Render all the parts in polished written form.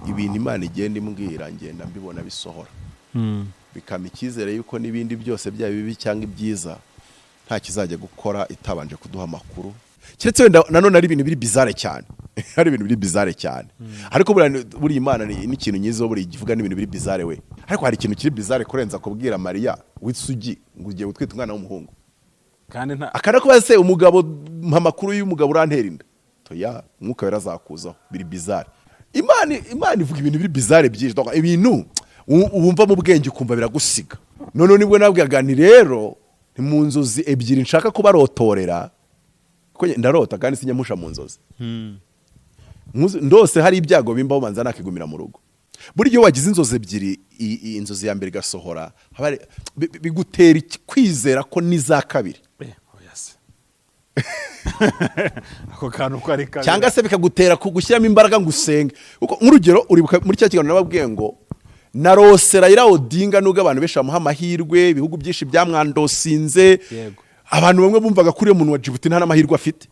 Ibintu Imana igenda imbwira ngenda mbibona bisohora, bikampa icyizere yuko n'ibindi byose, byaba bibi cyangwa ibyiza, nta kizajya gukora itabanje kuduha amakuru, keretse wenda nanone ari ibintu biri bizarre cyane, ari ibintu biri bizarre cyane. Ariko buriya Imana ni n'ikintu nyizo, buriya ivuga n'ibintu biri bizarre we. Ariko hari ikintu kiri bizarre kurenza kubwira Mariya w'isugi ngo ugiye gutwita umwana w'umuhungu? Kandi nta Akanakubaza se umugabo, mpa amakuru y'umugabo urantera inda. Toya, Umwuka Wera azakuzaho. Biri bizarre. Imana ivuga ibintu biri bizarre byinshi. Donc, ibintu wumva mu bwenge ukumva biragusiga. None nibwo nabwiraga nti rero ni mu nzozi ebyiri nshaka kubarotorera, kuko ndarota kandi sinyamusha mu nzozi. Ndose hari ibyago bimbaho, banza nakigumira mu rugo. Burya iyo wagize inzozi ebyiri, inzozi ya mbere igasohora, haba bigutera kwizera ko n'iza kabiri Oya se, ako kantu ko ari kabi. Cyangwa se bikagutera gushyiramo imbaraga ngo usenge. Kuko nk'urugero, uribuka muri cya kiganiro nababwiye ngo narose Raila Odinga, nubwo abantu benshi bamuha amahirwe, ibihugu byinshi byamwandosinze, abantu bamwe bumvaga ko uriya muntu wa Djibouti nta n'amahirwe afite.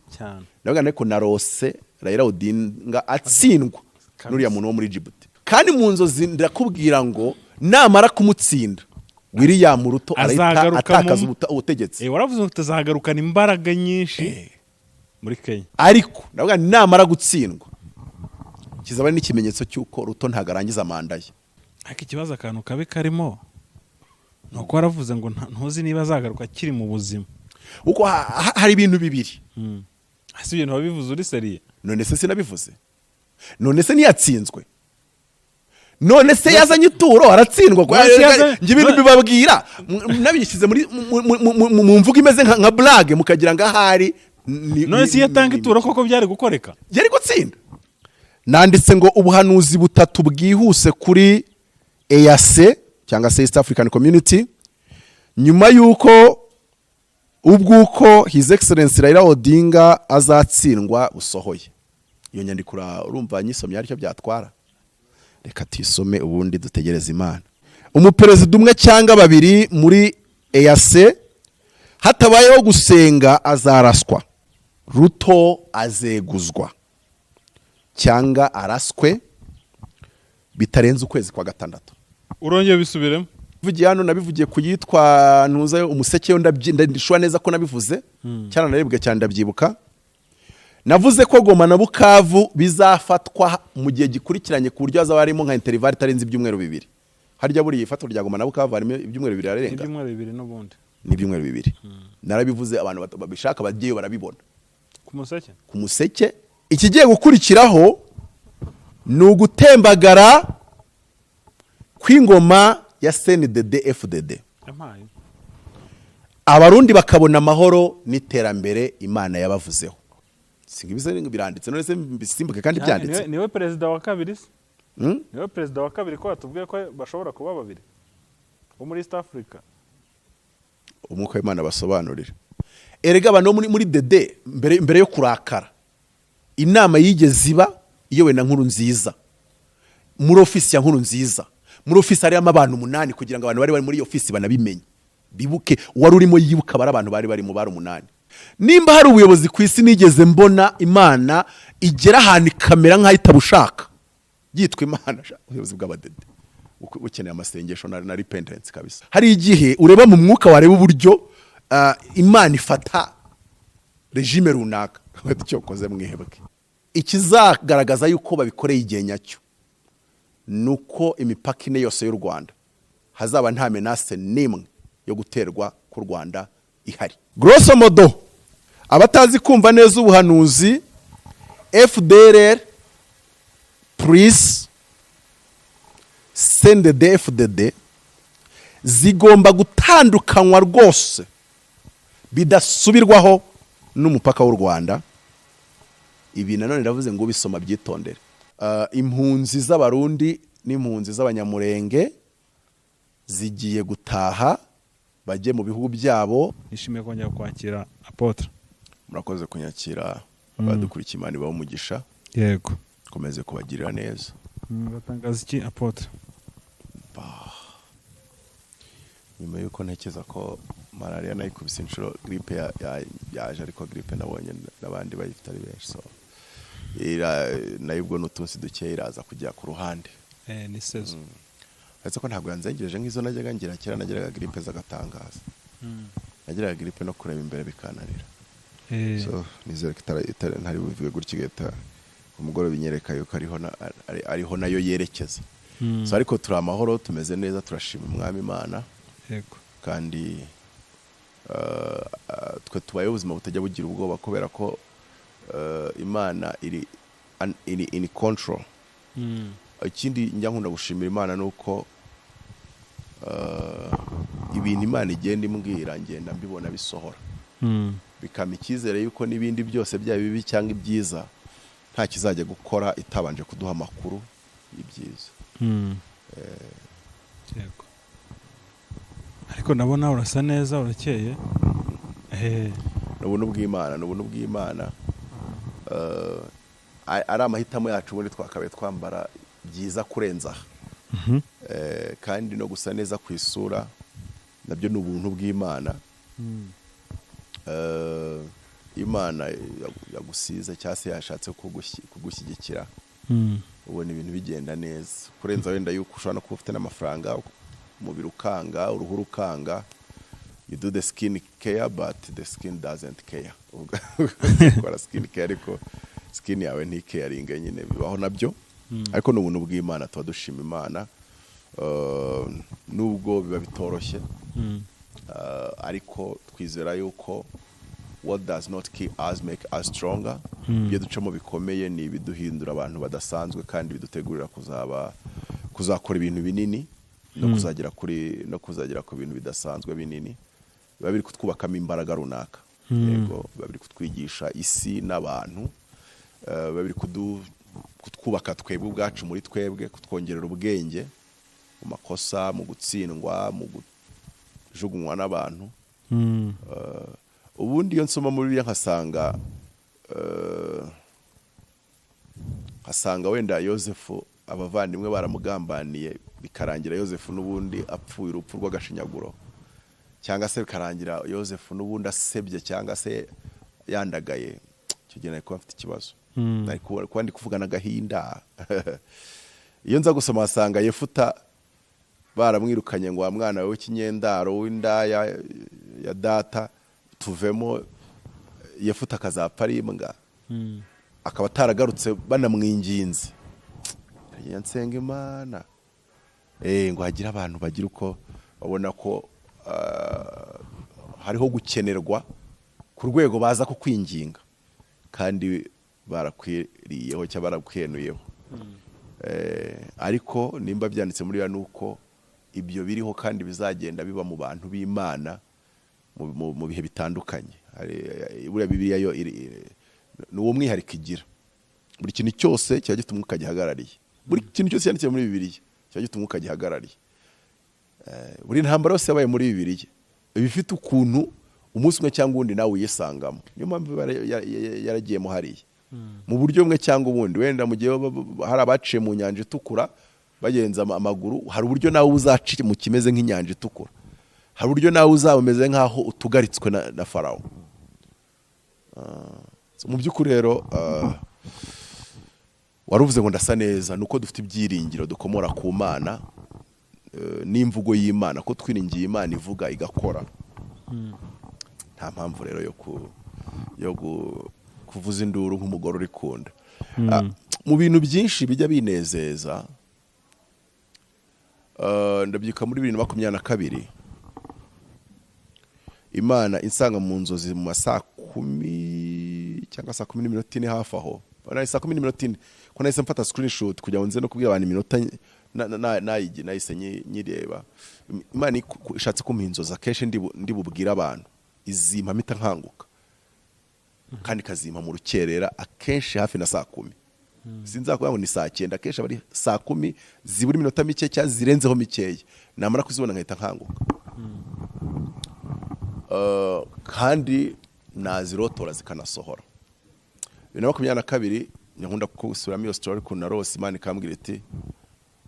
Ndavuga ariko narose Raila Odinga atsindwa n'uriya muntu wo muri Djibouti, kandi mu nzozi ndakubwira ngo namara kumutsinda, William Ruto arahita Azagaruka atakaza ubutegetsi. Waravuze ngo tuzagarukana imbaraga nyinshi muri Kenya. Ariko ndavuga nti namara gutsindwa, kizaba ari n'ikimenyetso cy'uko Ruto ntabwo arangiza manda ye. Ariko ikibazo, akantu kabi karimo ni uko waravuze ngo ntuzi niba azagaruka akiri mu buzima. Kuko hari ibintu bibiri. Ese ibintu wabivuze uri sérieux? None se sinabivuze? None se ntiyatsinzwe? None se yazanye ituro aratsindwa? None se Njye ibintu bibabwira nabishyize muri mu mvugo imeze nka blague, mukagira ngo ahari None se iyo atanga ituro koko byari gukoreka? Yari gutsinda. Nanditse ngo ubuhanuzi butatu bwihuse kuri EAC cyangwa se East African Community, nyuma y'uko ubw'uko His Excellency Raila Odinga azatsindwa busohoye. Iyo nyandiko urumva nyisomye aricyo byatwara? Reka tuyisome, ubundi dutegereze Imana. Umuperezida umwe cyangwa babiri muri EAC, hatabayeho gusenga, azaraswa. Ruto azeguzwa cyangwa araswe bitarenze ukwezi kwa gatandatu. Urongeye bisubiremo. Bivugiye hano, nabivugiye ku yitwa ntuza Umuseke yo, ndishura neza ko nabivuze cyane, narebwe cyane, ndabyibuka. Navuze ko Goma na Bukavu bizafatwa mu gihe gikurikiranye, ku buryo hazaba harimo nka intervalle itarenze ibyumweru 2. Harya buriya ifatwa rya Goma na Bukavu harimo ibyumweru 2 ararenga? Ibyumweru 2 n'ubundi. Ni ibyumweru 2, narabivuze. Abantu babishaka bagiyeyo barabibona. Ku Museke. Ku Museke. Ikigiye gukurikiraho ni ugutembagara kw'ingoma ya CNDD FDD, Yampaye. Abarundi bakabona amahoro n'iterambere Imana yabavuzeho. Singibize biranditse, none se mbisimbuke kandi byanditse? Niwe perezida wa kabiri se? Hmm? Niwe perezida wa kabiri, ko batubwiye ko bashobora kuba babiri bo muri East Africa? Umwuka w'Imana basobanurira. Erega abantu bo muri DD, mbere yo kurakara, inama yigeze iba iyobowe na Nkuru Nziza muri ofisi ya Nkuru Nziza. Muri ofisi harimo abantu umunani, kugira ngo abantu bari bari muri iyo ofisi banabimenye, bibuke uwari urimo, yibuka bari abantu bari barimo, bari umunani. Nimba hari ubuyobozi ku isi nigeze mbona Imana igera ahantu ikamera nk'aho itabushaka, yitwa Imana, sha, ubuyobozi bw'abadede bukeneye amasengesho na repentance kabisa. Hari igihe ureba mu mwuka, wareba uburyo Imana ifata régime runaka, cyokoze mwebwe. Ikizagaragaza yuko babikoreye igihe nyacyo ni uko imipaka ine yose y'u Rwanda hazaba nta menace n'imwe yo guterwa ku Rwanda ihari. Grosso modo, abatazi kumva neza ubuhanuzi, FDLR plus CNDD FDD zigomba gutandukanywa rwose bidasubirwaho n'umupaka w'u Rwanda. Ibi nanone ndavuze ngo ubisoma byitondere. Impunzi z'Abarundi n'impunzi z'Abanyamurenge zigiye gutaha bajye mu bihugu byabo. Nishimiye kongera kwakira apôtre. Murakoze kunyakira. Abadukurikiye, Imana ibahe umugisha. Komeze kubagirira neza. Batangaza iki, apôtre? Nyuma y'uko ntekereza ko malariya nayikubise inshuro, grippe yaje, ariko grippe nabonye n'abandi bayifite ari benshi, so Nayo ubwo n'utunsi duke iraza kujya ku ruhande. Ni saison. Uretse ko ntabwo yanzengereje nk'izo najyaga ngira kera. Nagiraga grippe z'agatangaza, nagiraga grippe no kureba imbere bikananira. So nizere ko ntari buvuge gutya igahita umugoroba inyereka yuko ariho nayo yerekeza. So ariko turi amahoro, tumeze neza, turashima Umwami Imana. Kandi twe tubayeho ubuzima butajya bugira ubwoba kubera ko Imana iri in control. Ikindi njya nkunda gushimira Imana ni uko ibintu Imana igenda imbwira ngenda mbibona bisohora, bikampa icyizere yuko n'ibindi byose, byaba bibi cyangwa ibyiza, nta kizajya gukora itabanje kuduha amakuru y'ibyiza. Yego, ariko ndabona urasa neza, urakeye. Ni ubuntu bw'Imana, ni ubuntu bw'Imana. Ari amahitamo yacu, ubundi twakabaye twambara byiza kurenza aha. Kandi no gusa neza ku isura nabyo ni ubuntu bw'Imana. Imana yagusize cyangwa se yashatse kugushyigikira, ubona ibintu bigenda neza kurenza wenda yuko ushobora no kuba ufite n'amafaranga, umubiri ukanga, uruhu rukanga. You do the skin care but the skin doesn't care. Ukora skin care ariko skin yawe ntikeyaringe nyine, bibaho nabyo. Ariko ni ubuntu bw'Imana, tuba dushima Imana. Nubwo biba bitoroshye, ariko twizera yuko what does not kill us make us stronger. Ibyo ducamo bikomeye ni ibiduhindura abantu badasanzwe kandi bidutegurira kuzakora ibintu binini no kuzagera kuri no kuzagera ku bintu bidasanzwe binini. Biba biri kutwubakamo imbaraga runaka. Yego, biba biri kutwigisha isi n'abantu, biba biri kutwubaka twebwe ubwacu muri twebwe, kutwongerera ubwenge mu makosa, mu gutsindwa, mu kujugunywa n'abantu. Ubundi iyo nsoma muri Bibiliya nkasanga wenda Yosefu abavandimwe baramugambaniye, bikarangira Yosefu n'ubundi apfuye urupfu rw'agashinyaguro, cyangwa se bikarangira Yosefu n'ubundi asebye cyangwa se yandagaye, icyo gihe nari kuba mfite ikibazo. Nari kuba ndi kuvugana agahinda. Iyo nza gusoma asanga Yefuta baramwirukanye ngo: "Wa mwana we w'ikinyendaro w'indaya ya data, tuvemo", Yefuta akazapfa ari imbwa, akaba ataragarutse banamwinginze, nkajya nsenga Imana ngo hagire abantu bagira uko babona ko hariho gukenerwa ku rwego baza kukwinginga kandi barakwiriyeho cyangwa barakwenuyeho. Ariko nimba byanditse muri ya, nuko ibyo biriho kandi bizagenda biba mu bantu b'Imana mu bihe bitandukanye. Buriya Bibiliya yo ni uwo mwihariko igira: buri kintu cyose kiba gifite umwuka gihagarariye. Buri kintu cyose cyanditse muri Bibiliya kiba gifite umwuka gihagarariye. Buri ntambara yose yabaye muri Bibiliya iba ifite ukuntu umunsi umwe cyangwa uwundi nawe uyisangamo. Niyo mpamvu iba yaragiyemo hariya mu buryo bumwe cyangwa ubundi. Wenda mu gihe hari abaciye mu Nyanja Itukura bagenza amaguru, hari uburyo nawe uzaca mu kimeze nk'inyanja itukura, hari uburyo nawe uzaba umeze nk'aho utugaritswe na Farawo. So mu by'ukuri rero, wari uvuze ngo ndasa neza, ni uko dufite ibyiringiro dukomora ku Mana, n'imvugo y'Imana, ko twiringiye Imana ivuga igakora. Nta mpamvu rero yo kuvuza induru nk'umugore uri kunda. Mu bintu byinshi bijya binezeza, ndabyibuka muri 2022 Imana insanga mu nzozi mu ma saa kumi cyangwa saa kumi n'iminota ine hafi aho. Nahise saa kumi n'iminota ine ko nahise mfata screenshot kugira ngo nze no kubwira abantu iminota nahise nyireba. Imana ishatse kumpa inzozi, akenshi ndi bubwire abantu, izimpa mpita nkanguka kandi ikazimpa mu rukerera, akenshi hafi na saa kumi. Sinzakubwira ngo ni saa cyenda, akenshi aba ari saa kumi zibura iminota mike cyangwa zirenzeho mikeya. Namara kuzibona nkahita nkanguka. Kandi nazirotora zikanasohora. 2022 nkunda gusubiramo iyo story ukuntu narose Imana ikambwira iti: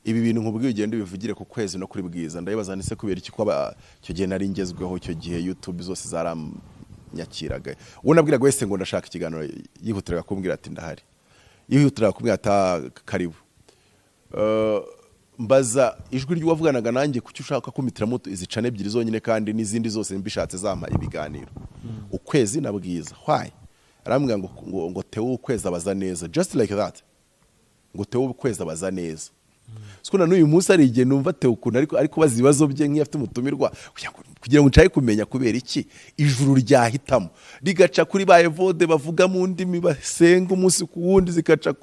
"Ibi bintu nkubwiye ugende ubivugire ku Kwezi no kuri Bwiza." Ndayibaza nise kubera iki, ko icyo gihe nari ngezweho, icyo gihe YouTube zose zaranyakiraga, uwo nabwiraga wese ngo ndashaka ikiganiro yihutiraga kumbwira ati: "Ndahari." Yihutira kumubwira ati: "Ah, karibu." Mbaza ijwi ry'uwavuganaga nanjye: "Kuki ushaka kumitiramo izi channel ebyiri zonyine, kandi n'izindi zose mbishatse zampa ibiganiro, Ukwezi na Bwiza, why?" Arambwira ngo Theo Ukwezi abaza neza. Just like that, ngo Theo Ukwezi abaza neza. Siko na n'uyu munsi hari igihe numva Theo ukuntu ariko baza ibibazo bye nk'iyo afite umutumirwa, kugira ngo nshake kumenya kubera iki ijuru ryahitamo rigaca kuri ba Evode bavuga mu ndimi, basenga umunsi ku wundi, zikaca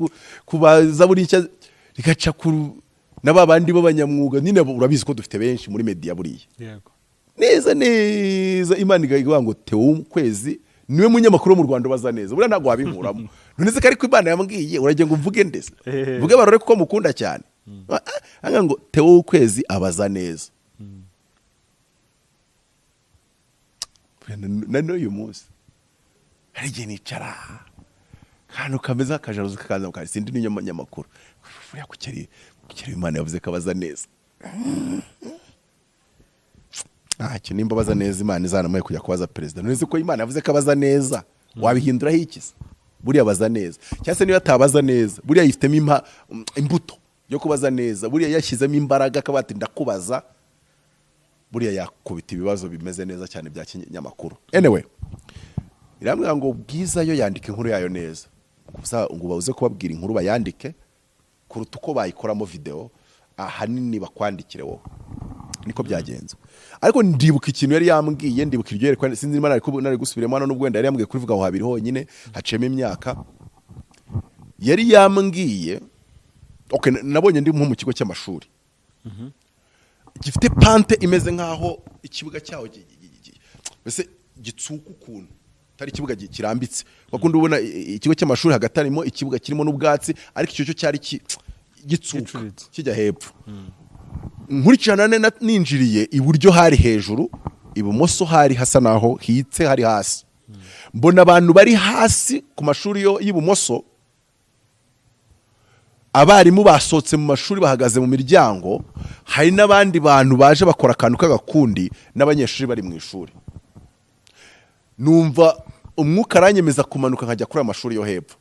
ku ba Zaburi Nshya, rigaca ku na ba bandi b'abanyamwuga nyine. Urabizi ko dufite benshi muri media buriya. Yego. Neza neza, Imana igavuga ngo Theo Ukwezi niwe munyamakuru wo mu Rwanda ubaza neza. Buriya ntabwo wabinkuramo. None se ko ariko Imana yambwiye, uragira ngo mvuge ndetse mvuge barore kuko mukunda cyane? Ah, ah, ngo Theo Ukwezi abaza neza. Na n'uyu munsi hari igihe nicara, akantu kameze nk'akajaruzi kakaza mu kanwa, sindi n'inyamakuru buriya. Kuki ari Imana yavuze ko abaza neza? Ntacyo, nimba abaza neza, Imana izanamuhe kujya kubaza perezida. None se ko Imana yavuze ko abaza neza, wabihinduraho iki se? Buriya abaza neza, cyangwa se niba atabaza neza, buriya yifitemo imbuto yo kubaza neza. Buriya yashyizemo imbaraga akaba ati: "Ndakubaza," buriya yakubita ibibazo bimeze neza cyane bya kinyamakuru. Anyway, irambwira ngo Bwiza yo yandika inkuru yayo neza. Gusa ngo babuze kubabwira inkuru bayandike kuruta uko bayikoramo video, ahanini bakwandikire wowe. Niko byagenze. Ariko ndibuka ikintu yari yambwiye, ndibuka iryo yerekwa. Sinzi niba nari gusubiramo hano, nubwo wenda yari yambwiye kurivuga aho habiri honyine, haciyemo imyaka. Yari yambwiye, okay, nabonye ndi nko mu kigo cy'amashuri gifite pente imeze nk'aho ikibuga cyaho mbese gitsuka ukuntu, atari ikibuga kirambitse. Wakundi ubona ikigo cy'amashuri hagati harimo ikibuga kirimo n'ubwatsi, ariko icyo cyo cyari gitsuka Gicuritse. kijya hepfo. Nkurikirana ninjiriye iburyo hari hejuru, ibumoso hari hasa naho hitse, hari hasi. Mbona abantu bari hasi ku mashuri yo y'ibumoso, abarimu basohotse mu mashuri bahagaze mu miryango, hari n'abandi bantu baje bakora akantu k'agakundi n'abanyeshuri bari mu ishuri. Numva umwuka aranyemeza kumanuka nkajya kuri ayo mashuri yo hepfo,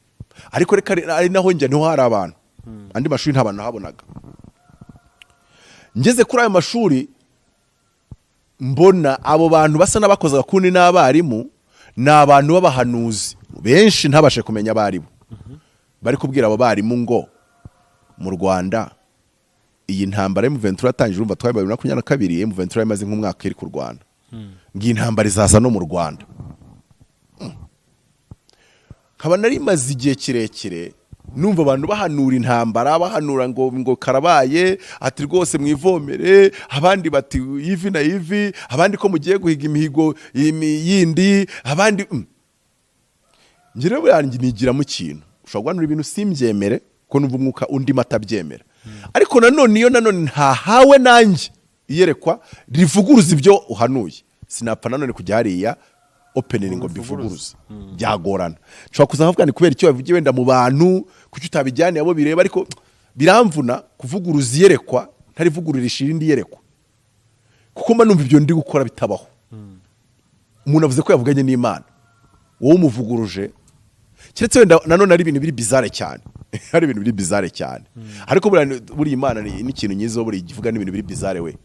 ariko reka ari naho njya niho hari abantu. Andi mashuri nta bantu nahabonaga. Ngeze kuri ayo mashuri, mbona abo bantu basa n'abakoze agakundi n'abarimu ni abantu b'abahanuzi benshi ntabashe kumenya abarimu, bari kubwira abo barimu ngo mu Rwanda iyi ntambara M23 yatangije, urumva twari 2022, M23 imaze nk'umwaka iri kurwana, ngo iyi ntambara izaza no mu Rwanda. Nkaba nari maze igihe kirekire numva abantu bahanura intambara, bahanura ngo karabaye, ati rwose mwivomere, abandi bati ivi na ivi, abandi ko mugiye guhiga imihigo yindi, abandi. Njye rero buriya nigiramo ikintu, ushobora guhanura ibintu simbyemere ko numva umwuka undi atabyemera, ariko nanone iyo nanone ntahawe nanjye iyerekwa rivuguruza ibyo uhanuye, sinapfa nanone kujya hariya opening ngo mbivuguruze, byagorana. Nshobora kuza nkavuga ni kubera icyo wavugiye wenda mu bantu, kuki utabijyaniye abo bireba, ariko biramvuna kuvuguruza iyerekwa ntarivugururisha irindi yerekwa, kuko mba numva ibyo ndi gukora bitabaho. Umuntu avuze ko yavuganye n'Imana, wowe umuvuguruje, keretse wenda nanone ari ibintu biri bizarre cyane, ari ibintu biri bizarre cyane. Ariko buriya Imana ni ikintu nyizo, buriya ivuga n'ibintu biri bizarre. We,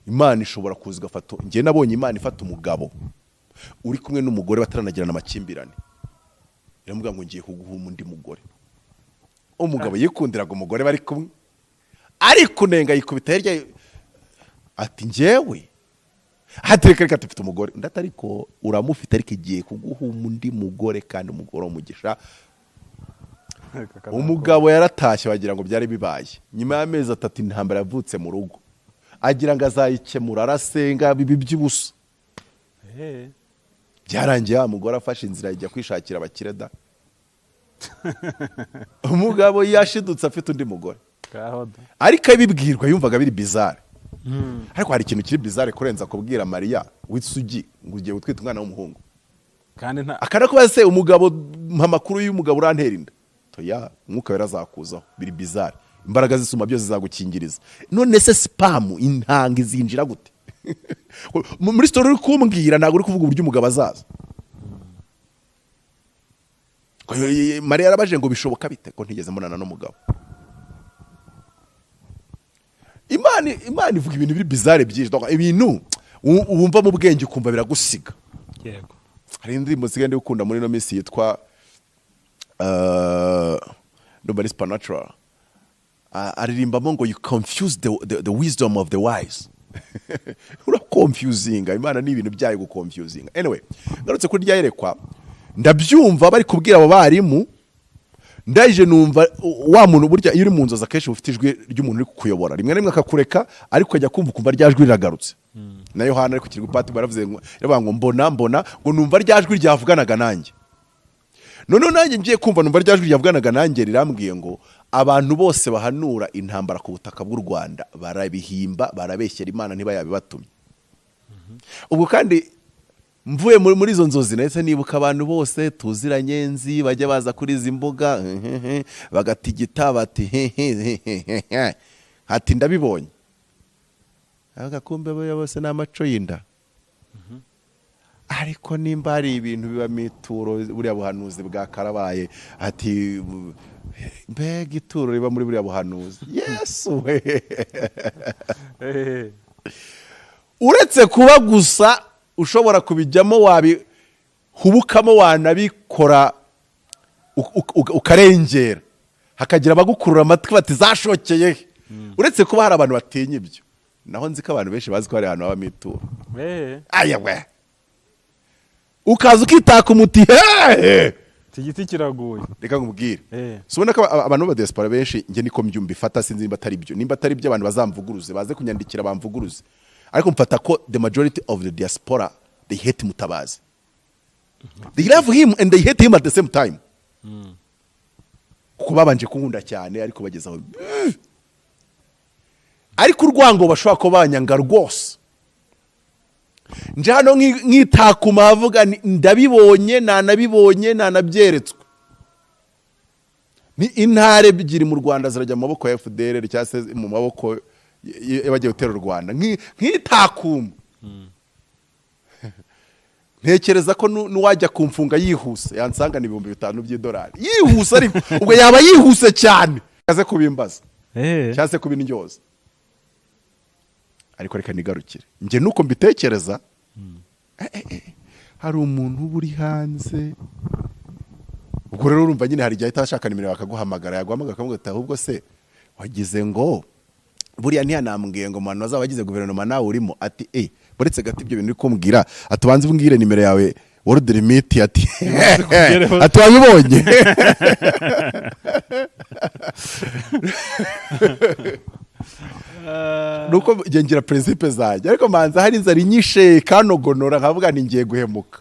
Imana ishobora kuza igafata, njye nabonye Imana ifata umugabo uri kumwe n'umugore bataranagirana amakimbirane, iramubwira ngo: "Ngiye kuguha undi mugore." Umugabo yikundiraga umugore bari kumwe, ariko unenga yikubita hirya ati: "Njyewe ati reka reka, dufite umugore." Undi ati: "Ariko uramufite, ariko igiye kuguha undi mugore kandi umugore w'umugisha." Umugabo yaratashye wagira ngo byari bibaye. Nyuma y'amezi 3 intambara yavutse mu rugo, agira ngo azayikemura, arasenga, bibi by'ubusa. Byarangiye wa mugore afashe inzira ajya kwishakira abakire da. Umugabo yashidutse afite undi mugore. Ngaho da. Ariko abibwirwa yumvaga biri bizarre. Ariko hari ikintu kiri bizarre kurenza kubwira Mariya w'isugi ngo ugiye gutwita umwana w'umuhungu? Kandi nta Akanakubaza se umugabo: "Mpa amakuru y'umugabo urantera inda." Toya, umwuka wera azakuzaho. Biri bizarre. Imbaraga zisumba byose zizagukingiriza. None se sperm, intanga izinjira gute muri story uri kumbwira? Ntabwo uri kuvuga uburyo umugabo azaza. Mariya yarabaje ngo bishoboka bite ko ntigeze mbonana n'umugabo. Imana ivuga ibintu biri bizarre byinshi. Donc, ibintu wumva mu bwenge ukumva biragusiga. Hari indirimbo nsigaye ndi gukunda muri ino minsi yitwa ndumva ari Supernatural. Aririmbamo ngo "You confuse the wisdom of the wise." Uraconfusinga Imana, ni ibintu byayo guconfusinga. Anyway, ngarutse kuri rya yerekwa, ndabyumva bari kubwira abo barimu. Ndaje numva wa muntu, burya iyo uri mu nzozi akenshi uba ufite ijwi ry'umuntu uri kukuyobora, rimwe na rimwe akakureka, ariko ukajya kumva ukumva rya jwi riragarutse. Na Yohana ari ku kirwa Patimo baravuze ngo, yaravuga ngo mbona ngo numva rya jwi ryavuganaga nanjye. Noneho nanjye ngiye kumva numva rya jwi ryavuganaga nanjye rirambwiye ngo abantu bose bahanura intambara ku butaka bw'u Rwanda barabihimba, barabeshyera, Imana ntiba yabibatumye. Ubwo kandi mvuye muri izo nzozi, nahise nibuka abantu bose tuziranye, nzi bajya baza kuri izi mbuga bagatigita bati hehehehehe, ati ndabibonye. Agakumbe bose ni amaco y'inda. Ariko nimba hari ibintu biba ituro, buriya buhanuzi bwa karabaye, ati mbega ituro riba muri buriya buhanuzi, Yesu we! Uretse kuba gusa ushobora kubijyamo, wabihubukamo, wanabikora ukarengera, hakagira abagukurura amatwi bati zashokeye he. Uretse kuba hari abantu batinya ibyo, naho nzi ko abantu benshi bazi ko hari ahantu habamo ituro. Aya we, ukaza ukitaka umuti hehe. Iki giti kiraguye. Reka nkubwire. Si ubona ko abantu b'abadiaspora benshi, njye niko mbyumva, ifata, sinzi nimba atari byo, nimba atari byo abantu bazamvuguruze, baze kunyandikira bamvuguruze, ariko mfata ko the majority of the diaspora, they hate Mutabazi. They love him and they hate him at the same time, kuko babanje kunkunda cyane, ariko bageze aho, ariko urwango bashobora kuba banyanga rwose. Nje hano nkitakuma avuga nti ndabibonye, nanabibonye, nanabyeretswe, ni intare ebyiri mu Rwanda zirajya mu maboko ya FDLR cyangwa se mu maboko y'abagiye gutera u Rwanda. Nkitakuma ntekereza ko n'uwajya kumfunga yihuse yansangana 5000 by'idolari yihuse, ariko ubwo yaba yihuse cyane aze kubimbaza cyangwa se kubindyoza. Ariko reka nigarukire, njye nuko mbitekereza. Hari umuntu uba uri hanze, ubwo rero urumva nyine hari igihe ahita ashaka nimero bakaguhamagara, yaguhamagara akamubwira ati ahubwo se wagize ngo buriya ntiyanambwiye ngo mu bantu bazaba bagize guverinoma nawe urimo? Ati eh, buretse gato, ibyo bintu uri kumbwira, ati ubanze umbwire nimero yawe World Remit, ati Kugereho. Ati wabibonye? Nuko njye ngira principe zanjye, ariko manza hari inzara inyishe kanogonora, nkavuga ni ngiye guhemuka.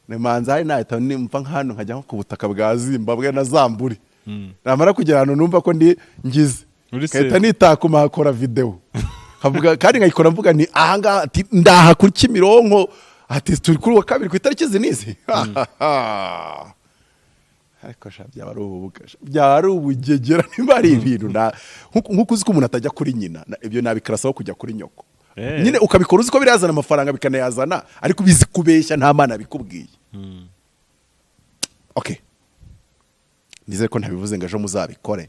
Ni manza hari nahita nimva nk'ahantu nkajya nko ku butaka bwa Zimbabwe na Zamburi, namara kugera ahantu numva ko ndi ngize Uri nkahita safe. nitakuma, hakora videwo, nkavuga kandi nkayikora mvuga ni ahangaha, ati ndaha kuri Kimironko, ati turi kuri uwa kabiri ku itariki izi n'izi. Ariko sha byaba ari ububuga sha, byaba ari ubugegera niba ari ibintu nk'uko uzi ko umuntu atajya kuri nyina, ibyo nabikarasaho kujya kuri nyoko. Nyine ukabikora uzi ko birazana amafaranga, bikanayazana, ariko ubizi kubeshya, nta mana bikubwiye. Okay, nizere ko ntabivuze ngo ejo muzabikore,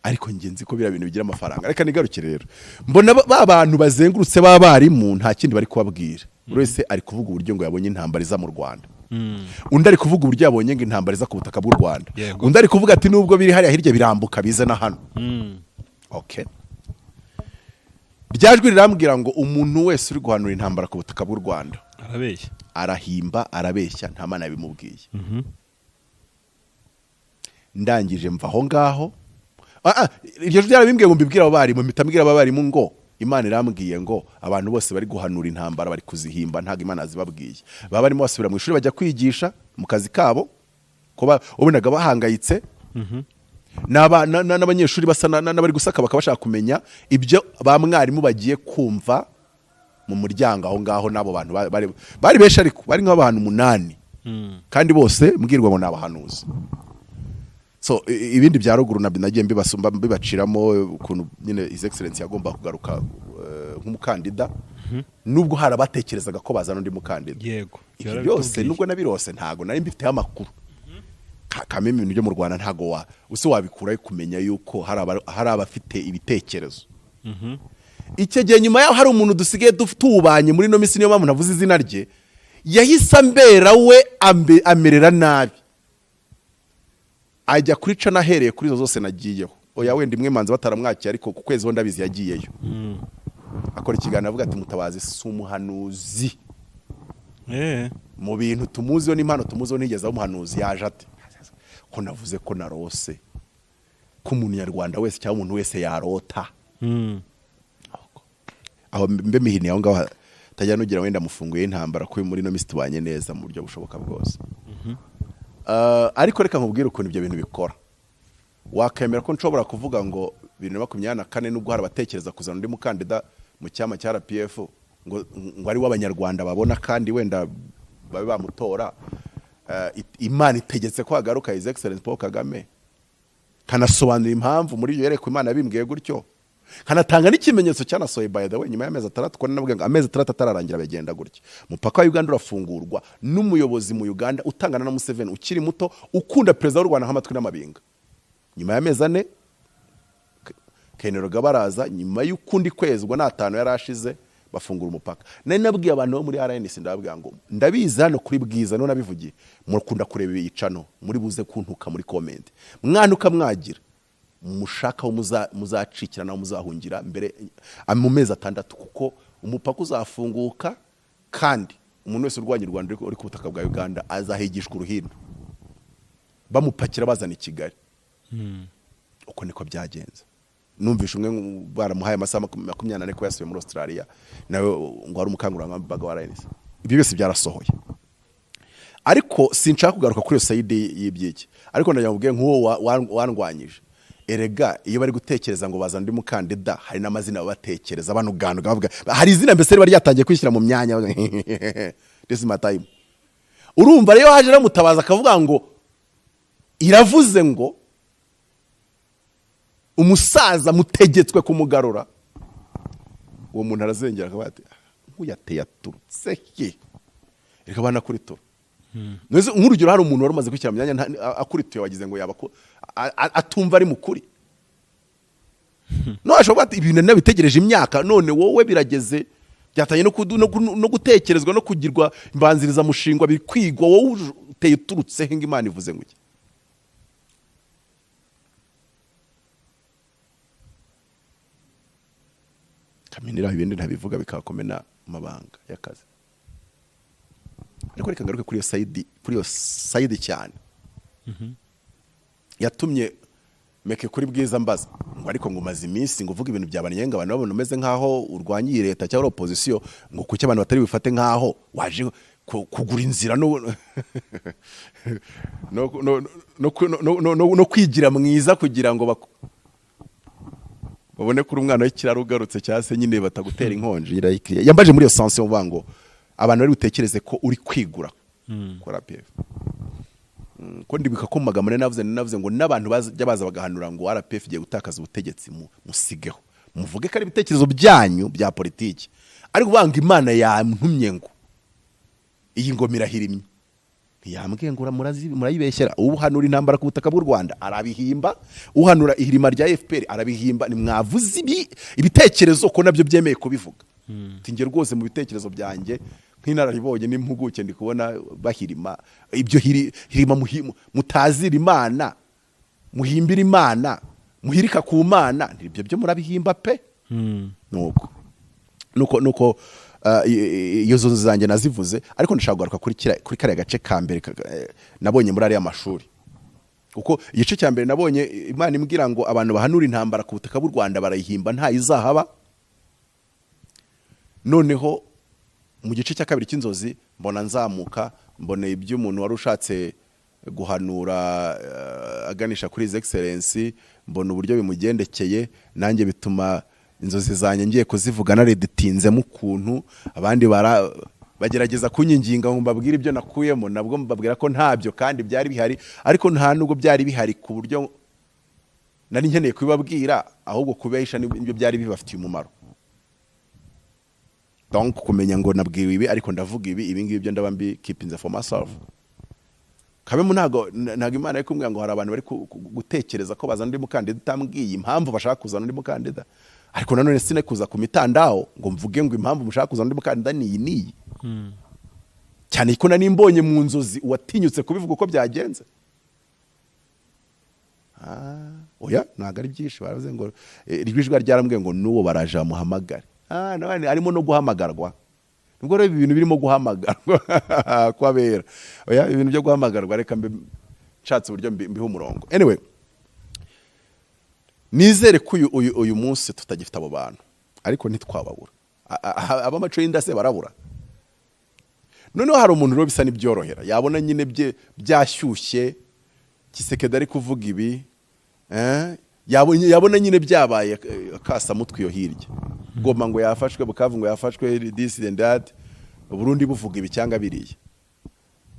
ariko njye nzi ko biriya bintu bigira amafaranga. Reka nigarukire rero, mbona ba bantu bazengurutse b'abarimu nta kindi bari kubabwira, buri wese ari kuvuga uburyo ngo yabonye intambara iza mu Rwanda, undi ari kuvuga uburyo yabonye ngo intambara iza ku butaka bw'u Rwanda, undi ari kuvuga ati nubwo biri hariya hirya birambuka bize na hano. Okay, rya jwi rirambwira ngo umuntu wese uri guhanura intambara ku butaka bw'u Rwanda arabeshya. Arahimba, arabeshya, nta mana yabimubwiye. Ndangije mva aho ngaho. Iryo jwi ryarabimbwiye ngo mbibwire abo barimu, mpita mbwira abo barimu ngo Imana irambwiye ngo abantu bose bari guhanura intambara bari kuzihimba, ntabwo Imana yazibabwiye. Baba barimo basubira mu ishuri, bajya kwigisha mu kazi kabo, ko wabonaga bahangayitse n'abanyeshuri basa n'abari gusaka, bakaba bashaka kumenya ibyo ba mwarimu bagiye kumva mu muryango aho ngaho. N'abo bantu bari benshi, ariko bari nk'abantu umunani, kandi bose mbwirwa ngo ni abahanuzi. So ibindi bya ruguru nagiye mbibasumba, mbibaciramo ukuntu nyine His Excellence yagomba kugaruka nk'umukandida, nubwo hari abatekerezaga ko bazana undi mukandida. Ibyo byose nubwo nabirose, ntago nari mbifiteho amakuru. Kameme ibintu byo mu Rwanda ntago wa use wabikurayo kumenya yuko hari abafite ibitekerezo. Icyo gihe nyuma yaho hari umuntu dusigaye tubanye muri ino minsi, niyo mpamvu navuze izina rye, yahise ambera we amerera nabi, ajya kuri ca nahereye kuri izo zose nagiyeho. Oya, wenda imwe manzi bataramwakiye, ariko ku kwezi ho ndabizi yagiyeyo akora ikiganiro avuga ati Mutabazi si umuhanuzi. Mu bintu tumuziho n'impano tumuziho ntigeze aba umuhanuzi. Yaje ate ko navuze ko narose ko umunyarwanda wese cyangwa umuntu wese yarota? Aho mbe mihini aho ngaho tajya nugira wenda mufunguye intambara ko muri ino minsi tubanye neza mu buryo bushoboka bwose. Ariko reka nkubwire ukuntu ibyo bintu bikora. Wakemera ko nshobora kuvuga ngo 2024, nubwo hari abatekereza kuzana undi mukandida mu cyama cya RPF ngo ari w'abanyarwanda babona kandi wenda babe bamutora, Imana itegetse ko hagaruka His Excellence Paul Kagame, kanasobanura impamvu muri iyo yerekwa Imana yabimbwiye gutyo, kanatanga n'ikimenyetso cyanasohoye by the way nyuma y'amezi 6, ko nabwo ngo amezi 6 atararangira bagenda gutya, umupaka wa Uganda urafungurwa n'umuyobozi mu Uganda utangana na Museveni ukiri muto, ukunda perezida w'u Rwanda nk'amatwi n'amabinga. Nyuma y'amezi 4 Kainerugaba baraza, nyuma y'ukundi kwezi ubwo n'atanu yari ashize bafungura umupaka. Nari nabwiye abantu bo muri RNC, ndababwira ngo ndabizi hano kuri Bwiza none nabivugiye, mukunda kureba ibicano, muri buze kuntuka muri comment, mwanuka mwagira mushaka aho muzacikira naho muzahungira mbere mu mezi 6, kuko umupaka uzafunguka kandi umuntu wese urwanya u Rwanda uri ku butaka bwa Uganda azahigishwa uruhindu bamupakira bazana i Kigali. Uko niko byagenze. Numvishe umwe baramuhaye amasaha 24 ko yasubiye muri Australia, nawe ngo ari umukangurambaga wa RNC. Ibyo byose byarasohoye, ariko sinshaka kugaruka kuri iyo side y'ibyiki, ariko ndagira ngo nk'uwo wandwanyije, erega iyo bari gutekereza ngo bazana undi mukandida hari n'amazina babatekereza banuganuga bavuga, hari izina mbese riba ryatangiye kwishyira mu myanya, this is my time. Urumva rero haje Mutabazi akavuga ngo iravuze ngo umusaza mutegetswe kumugarura, uwo muntu arazengera akavuga ati nk'uyateye aturutse he? Reka banakuritura. Nk'urugero hari umuntu wari umaze kwishyira mu myanya akurituye, wagize ngo yaba atumva ari mukuri. No ashobora ati ibintu nabitegereje imyaka, none wowe birageze, byatangiye no gutekerezwa no kugirwa imbanziriza mushingwa, bikwigwa, wowe uteye uturutse he ngo Imana ivuze ngo iki? Kamenera ibindi ntabivuga bikakomena amabanga y'akazi. Ariko reka ngaruke kuri iyo side, kuri iyo side cyane yatumye meke kuri Bwiza mbaza ngo ariko ngo umaze iminsi ngo uvuga ibintu bya banyenga, abantu babona umeze nkaho urwanya iyi leta cyangwa opposition, ngo kuki abantu batari bifate nkaho waje kugura inzira no kwigira mwiza kugira ngo babone kuri umwana w'ikiraro ugarutse cyangwa se nyine batagutera inkonji. Yambaje muri iyo sense yo ngo abantu bari butekereze ko uri kwigura kuri RPF. Ko ndibuka ko mu magambo navuze ngo n'abantu bajya baza bagahanura ngo RPF igiye gutakaza ubutegetsi, musigeho muvuge ko ari ibitekerezo byanyu bya politiki, ariko banga Imana yantumye ngo iyi ngoma irahirimye, ntiyambwiye ngo murayibeshyera. Uhanura intambara ku butaka bw'u Rwanda arabihimba, uhanura ihirima rya FPR arabihimba. Nimwavuze ibitekerezo ko nabyo byemeye kubivuga. Tinge rwose mu bitekerezo byanjye nk'inararibonye n'impuguke ndi kubona bahirima ibyo hirima mutazira Imana, muhimbira Imana, muhirika ku Mana, ibyo byo murabihimba pe. Nuko iyo zo zanjye nazivuze, ariko ndashaka kugaruka kuri kariya gace ka mbere nabonye muri ariya mashuri, kuko igice cya mbere nabonye Imana imbwira ngo abantu bahanura intambara ku butaka bw'u Rwanda barayihimba nta izahaba. Noneho mu gice cya kabiri cy'inzozi mbona nzamuka, mbona iby'umuntu wari ushatse guhanura aganisha kuri His Excellency, mbona uburyo bimugendekeye, nanjye bituma inzozi zanjye ngiye kuzivuga nareditinzemo ukuntu abandi bagerageza kunyinginga ngo mbabwire ibyo nakuyemo, nabwo mbabwira ko ntabyo kandi byari bihari, ariko nta nubwo byari bihari ku buryo nari nkeneye kubibabwira, ahubwo kubihisha nibyo byari bibafitiye umumaro. Donc kumenya ngo nabwiwe ibi ariko ndavuga ibi, ibi ngibi byo ndaba mbi keeping for myself. Kabemo ntago Imana ari kumbwira ngo hari abantu bari gutekereza ko bazana undi mukandida utambwiye impamvu bashaka kuzana undi mukandida. Ariko nanone sine kuza ku mitandao ngo mvuge ngo impamvu mushaka kuzana undi mukandida ni iyi n'iyi, cyane ko nari mbonye mu nzozi uwatinyutse kubivuga uko byagenze. Oya, ntabwo ari byinshi. Baravuze ngo ijwi ryarambwiye ngo n'uwo baraje bamuhamagare. None harimo no guhamagarwa. Nubwo rero ibi bintu birimo guhamagarwa kwabera, oya, ibintu byo guhamagarwa, reka mbe nshatse uburyo mbiha umurongo. Anyway, nizere ko uyu munsi tutagifite abo bantu, ariko ntitwababura. Ab'amaco y'inda se barabura? Noneho hari umuntu rero bisa n'ibyorohera, yabona nyine bye byashyushye, Tshisekedi ari kuvuga ibi, yabona nyine byabaye kasamutwe iyo hirya, Goma ngo yafashwe, Bukavu ngo yafashwe, this and that, Burundi buvuga ibi cyangwa biriya,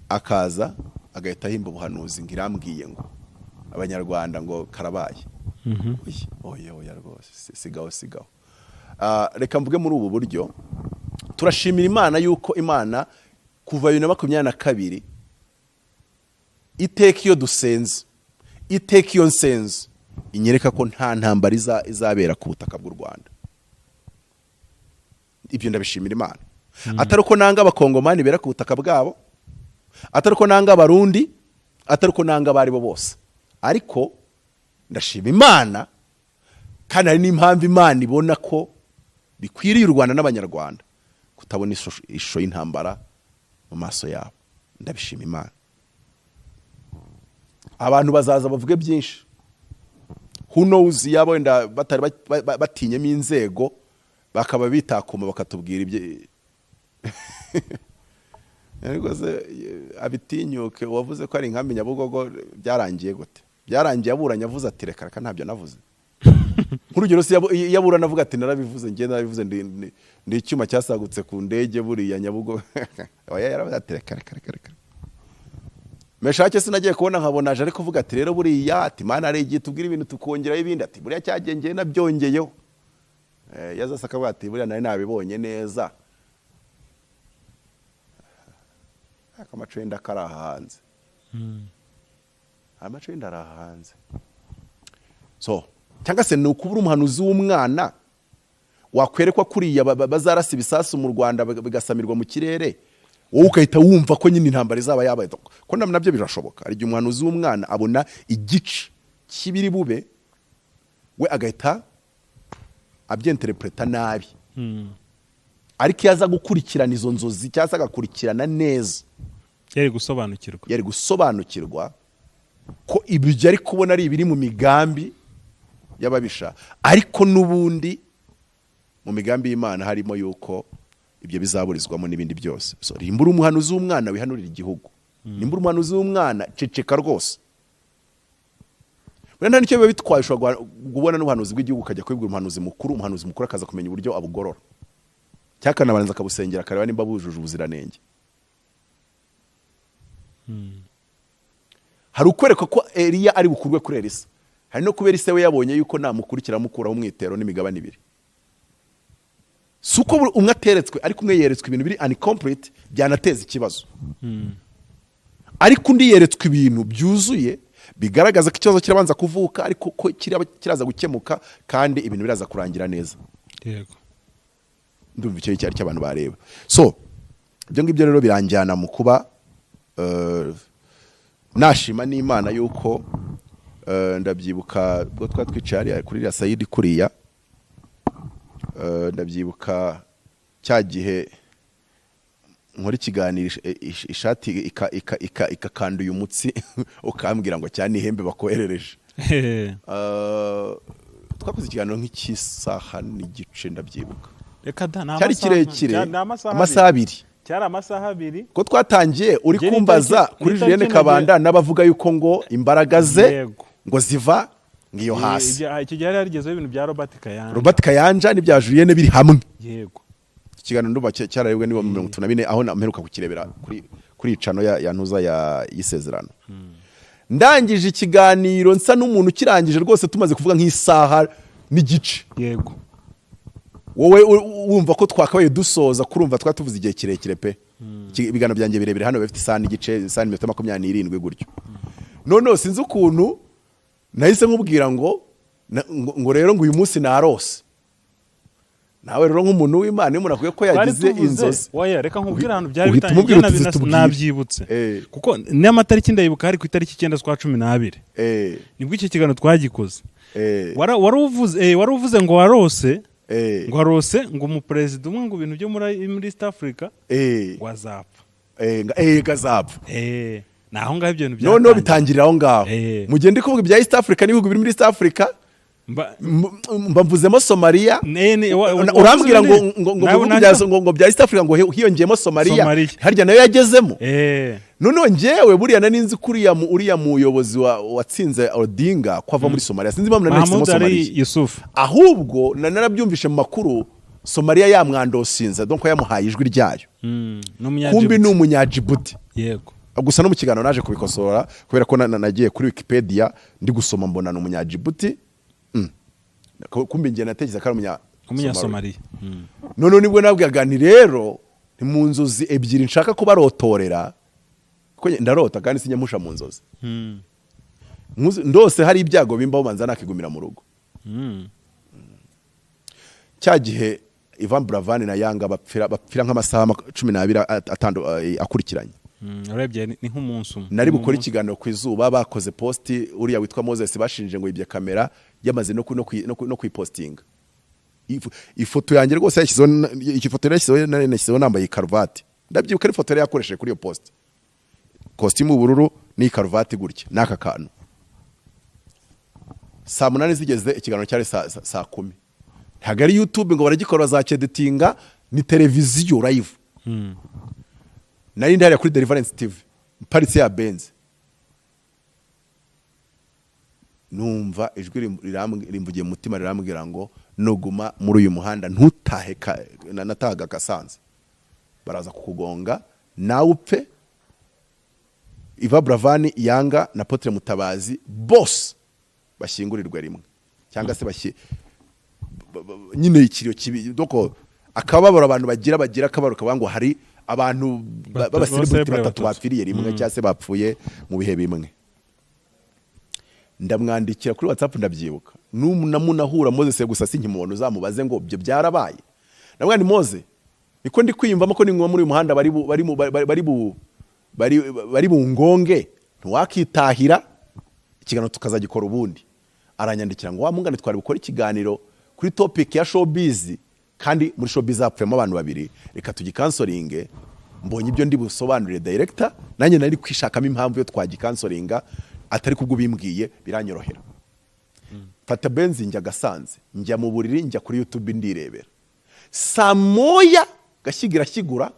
akaza agahita ahimba ubuhanuzi ngo irambwiye ngo Abanyarwanda ngo karabaye. Oya, oya, oya rwose, sigaho, sigaho. Reka mvuge muri ubu buryo: turashimira Imana yuko Imana kuva 2022, iteka iyo dusenze, iteka iyo nsenze, inyereka ko nta ntambara izabera ku butaka bw'u Rwanda. Ibyo ndabishimira Imana. Atari uko nanga Abakongomani bera ku butaka bwabo, atari uko nanga Abarundi, atari uko nanga abo ari bo bose, ariko ndashima Imana. Kandi hari n'impamvu Imana ibona ko bikwiriye u Rwanda n'Abanyarwanda kutabona ishusho y'intambara mu maso yabo. Ndabishima Imana. Abantu bazaza bavuge byinshi, who knows, yaba wenda batari batinyemo inzego, bakaba bitakuma bakatubwira ibyo. Ariko se abitinyuke wavuze ko ari inkambi Nyabugogo, byarangiye gute? Byarangiye aburanye avuze ati: "Reka reka, ntabyo navuze." Nk'urugero se iyo aburana avuga ati: "Narabivuze, njye narabivuze, ndi icyuma cyasagutse ku ndege buriya Nyabugogo." Oya, yaravuze ati: "Reka reka reka reka." Meshake sinagiye kubona nkabona aje ariko kuvuga ati: "Rero buriya," ati, "Mana hari igihe tubwira ibintu tukongeraho ibindi," ati, "buriya cyagiye njye nabyongeyeho." Yazase akavuga ati: "Buriya nari nabibonye neza." Amaco y'inda kari aha hanze, amaco y'inda ari aha hanze. So cyangwa se ni ukubura umuhanuzi w'umwana wakwerekwa kuriya bazarasa ibisasu mu Rwanda bigasamirwa mu kirere, wowe ugahita wumva ko nyine intambara izaba yabaye, ko nabyo birashoboka. Hari igihe umuhanuzi w'umwana abona igice k'ibiri bube, we agahita abyenterepureta nabi. Ariko iyo aza gukurikirana izo nzozi cyangwa se agakurikirana neza, yari gusobanukirwa. Yari gusobanukirwa ko ibyo ari kubona ari ibiri mu migambi y'ababisha, ariko n'ubundi mu migambi y'Imana harimo yuko ibyo bizaburizwamo n'ibindi byose. So nimbura umuhanuzi w'umwana wihanurira igihugu, nimbura umuhanuzi w'umwana, ceceka rwose. Buriya nta nicyo biba bitwaye. Ushobora kubona n'ubuhanuzi bw'igihugu ukajya kubibwira umuhanuzi mukuru, umuhanuzi mukuru akaza kumenya uburyo abugorora, cyangwa akanabanza akabusengera, akareba nimba bujuje ubuziranenge. Hari ukwereka ko Eliya ari bukurwe kuri Elisa, hari no kubera ise we yabonye yuko namukurikira amukuraho umwitero n'imigabane ibiri. Si uko umwe ateretswe, ariko umwe yeretswe ibintu biri incomplete byanateza ikibazo, ariko undi yeretswe ibintu byuzuye bigaragaza ko ikibazo kirabanza kuvuka, ariko ko kiraza gukemuka kandi ibintu biraza kurangira neza. Ndumva icyo cyari cy'abantu bareba. So ibyo ngibyo rero biranjyana mu kuba nashima n'Imana yuko ndabyibuka ubwo twari twicaye hariya kuri iriya side kuriya, ndabyibuka cya gihe nkora ikiganiro, ishati ikakanduye umutsi, ukambwira ngo cyane ihembe bakoherereje. Twakoze ikiganiro nk'icy'isaha n'igice, ndabyibuka. Reka da, ni Cyari kirekire. Ni amasaha Amasaha abiri. Cyari amasaha 2. Ko twatangiye uri Njye kumbaza kuri n'itariki Julienne Kabanda n'abavuga yuko ngo imbaraga ze ngo ziva ngiyo hasi. Icyo gihe hari harigezeho ibintu bya Robert Kayanja. Robert Kayanja n'ibya Julienne biri hamwe. Ikiganiro ndumva cyararebwe niba 34, aho mperuka kukirebera kuri icano ya ntuza ya y'isezerano. Ndangije ikiganiro nsa n'umuntu ukirangije rwose, tumaze kuvuga nk'isaha n'igice. Wowe wumva ko twakabaye dusoza, kurumva twari tuvuze igihe kirekire pe. Ibiganiro byanjye birebire hano bifite isaha n'igice, isaha n'iminota 27 gutyo. Noneho sinzi ukuntu nahise nkubwira ngo ngo rero ngo uyu munsi narose. Nawe rero nk'umuntu w'Imana, iyo umuntu akwiye ko Twari yagize tuvuze, inzozi, oya, reka nkubwire ahantu byari uhita bitangiye. umubwira uti zitubwire. Nabyibutse kuko n'amatariki ndayibuka, hari ku itariki 9 z'ukwa 12 nibwo icyo kiganiro twagikoze. Wari uvuze ngo warose ngo warose ngo umuperezida umwe, ngo ibintu byo muri East Africa ngo azapfa. Gazapfa. Ni aho ngaho ibyo bintu Noneho byatangiye. bitangirira aho ngaho. Mu gihe ndi kuvuga ibya East Africa n'ibihugu biri muri East Africa, mba mvuzemo Somalia. Urambwira ngo ngo Nawe mu bihugu ngo bya East Africa ngo hiyongeyemo Somalia. Somalia. Harya nayo yagezemo. Noneho njyewe buriya nari nzi ko uriya muyobozi watsinze Odinga ko ava muri Somalia. Sinzi impamvu nari nahisemo Mahmoud Ali Somalia. Yusuf. Ahubwo narabyumvishe mu makuru, Somalia yamwandosinze, donc yamuhaye ijwi ryayo. Kumbi ni Umunyajibuti. Yego. Gusa no mu kiganiro naje kubikosora kubera ko nagiye kuri Wikipedia ndi gusoma mbona ni Umunyajibuti. Kumbi njye natekereza ko ari Umunyasomaliya. Noneho nibwo nabwiraga nti rero ni mu nzozi ebyiri nshaka kubarotorera, kuko ndarota kandi sinyamusha mu nzozi. Ndose hari ibyago bimbaho, banza nakigumira mu rugo. Cya gihe Ivan Buravan na Yanga bapfira nk'amasaha 12 akurikiranye. Urebye ni nk'umunsi umwe. Nari bukore ikiganiro ku izuba, bakoze post, uriya witwa Moses bashinje ngo yibye kamera yamaze no kuyipostinga. Ifoto yanjye rwose yashyizeho, ifoto yari yashyizeho, nari nashyizeho nambaye karuvati. Ndabyibuka ari ifoto yari yakoresheje kuri iyo post, kositimu y'ubururu n'iyi karuvati gutya n'aka kantu. Saa 8 zigeze, ikiganiro cyari saa 10. Ntabwo ari YouTube ngo baragikora bazacyeditinga, ni televiziyo live. Nari ndi hariya kuri Deliverance TV, paritse ya Benz, numva ijwi rimvugiye mu mutima, rirambwira ngo nuguma muri uyu muhanda ntutahe, natahaga Gasanze, baraza kukugonga nawe upfe, Iva Bravani, Yanga na Potre Mutabazi bose bashyingurirwe rimwe, cyangwa se nyine ikiriyo kibi. Donc akababaro abantu bagira akababaro kavuga ngo hari abantu b'abaselebrity b'abaselebrity batatu batatu. bapfiriye rimwe cyangwa se bapfuye mu bihe bimwe. Ndamwandikira kuri WhatsApp, ndabyibuka namunahura Moses gusa sinkimubona, uzamubaze ngo ibyo byarabaye. Ndamubwira nti: "Moze, niko ndi kwiyumvamo ko ninguma muri uyu muhanda bari bu- bari mu- bari bari bu bari bari bungonge, ntiwakitahira ikiganiro tukazagikora ubundi?" Aranyandikira ngo: "Wa mungane, twari bukore ikiganiro kuri topic ya showbiz, kandi muri showbiz hapfuyemo abantu babiri, reka tugikansoringe. Mbonye ibyo ndi busobanurire director, nanjye nari kwishakamo impamvu yo twagikansoringa, atari kubwo ubimbwiye biranyorohera." Mfata Benzi njya Gasanze, njya mu buriri, njya kuri YouTube ndirebera. Saa 1 gashyigira shyigura,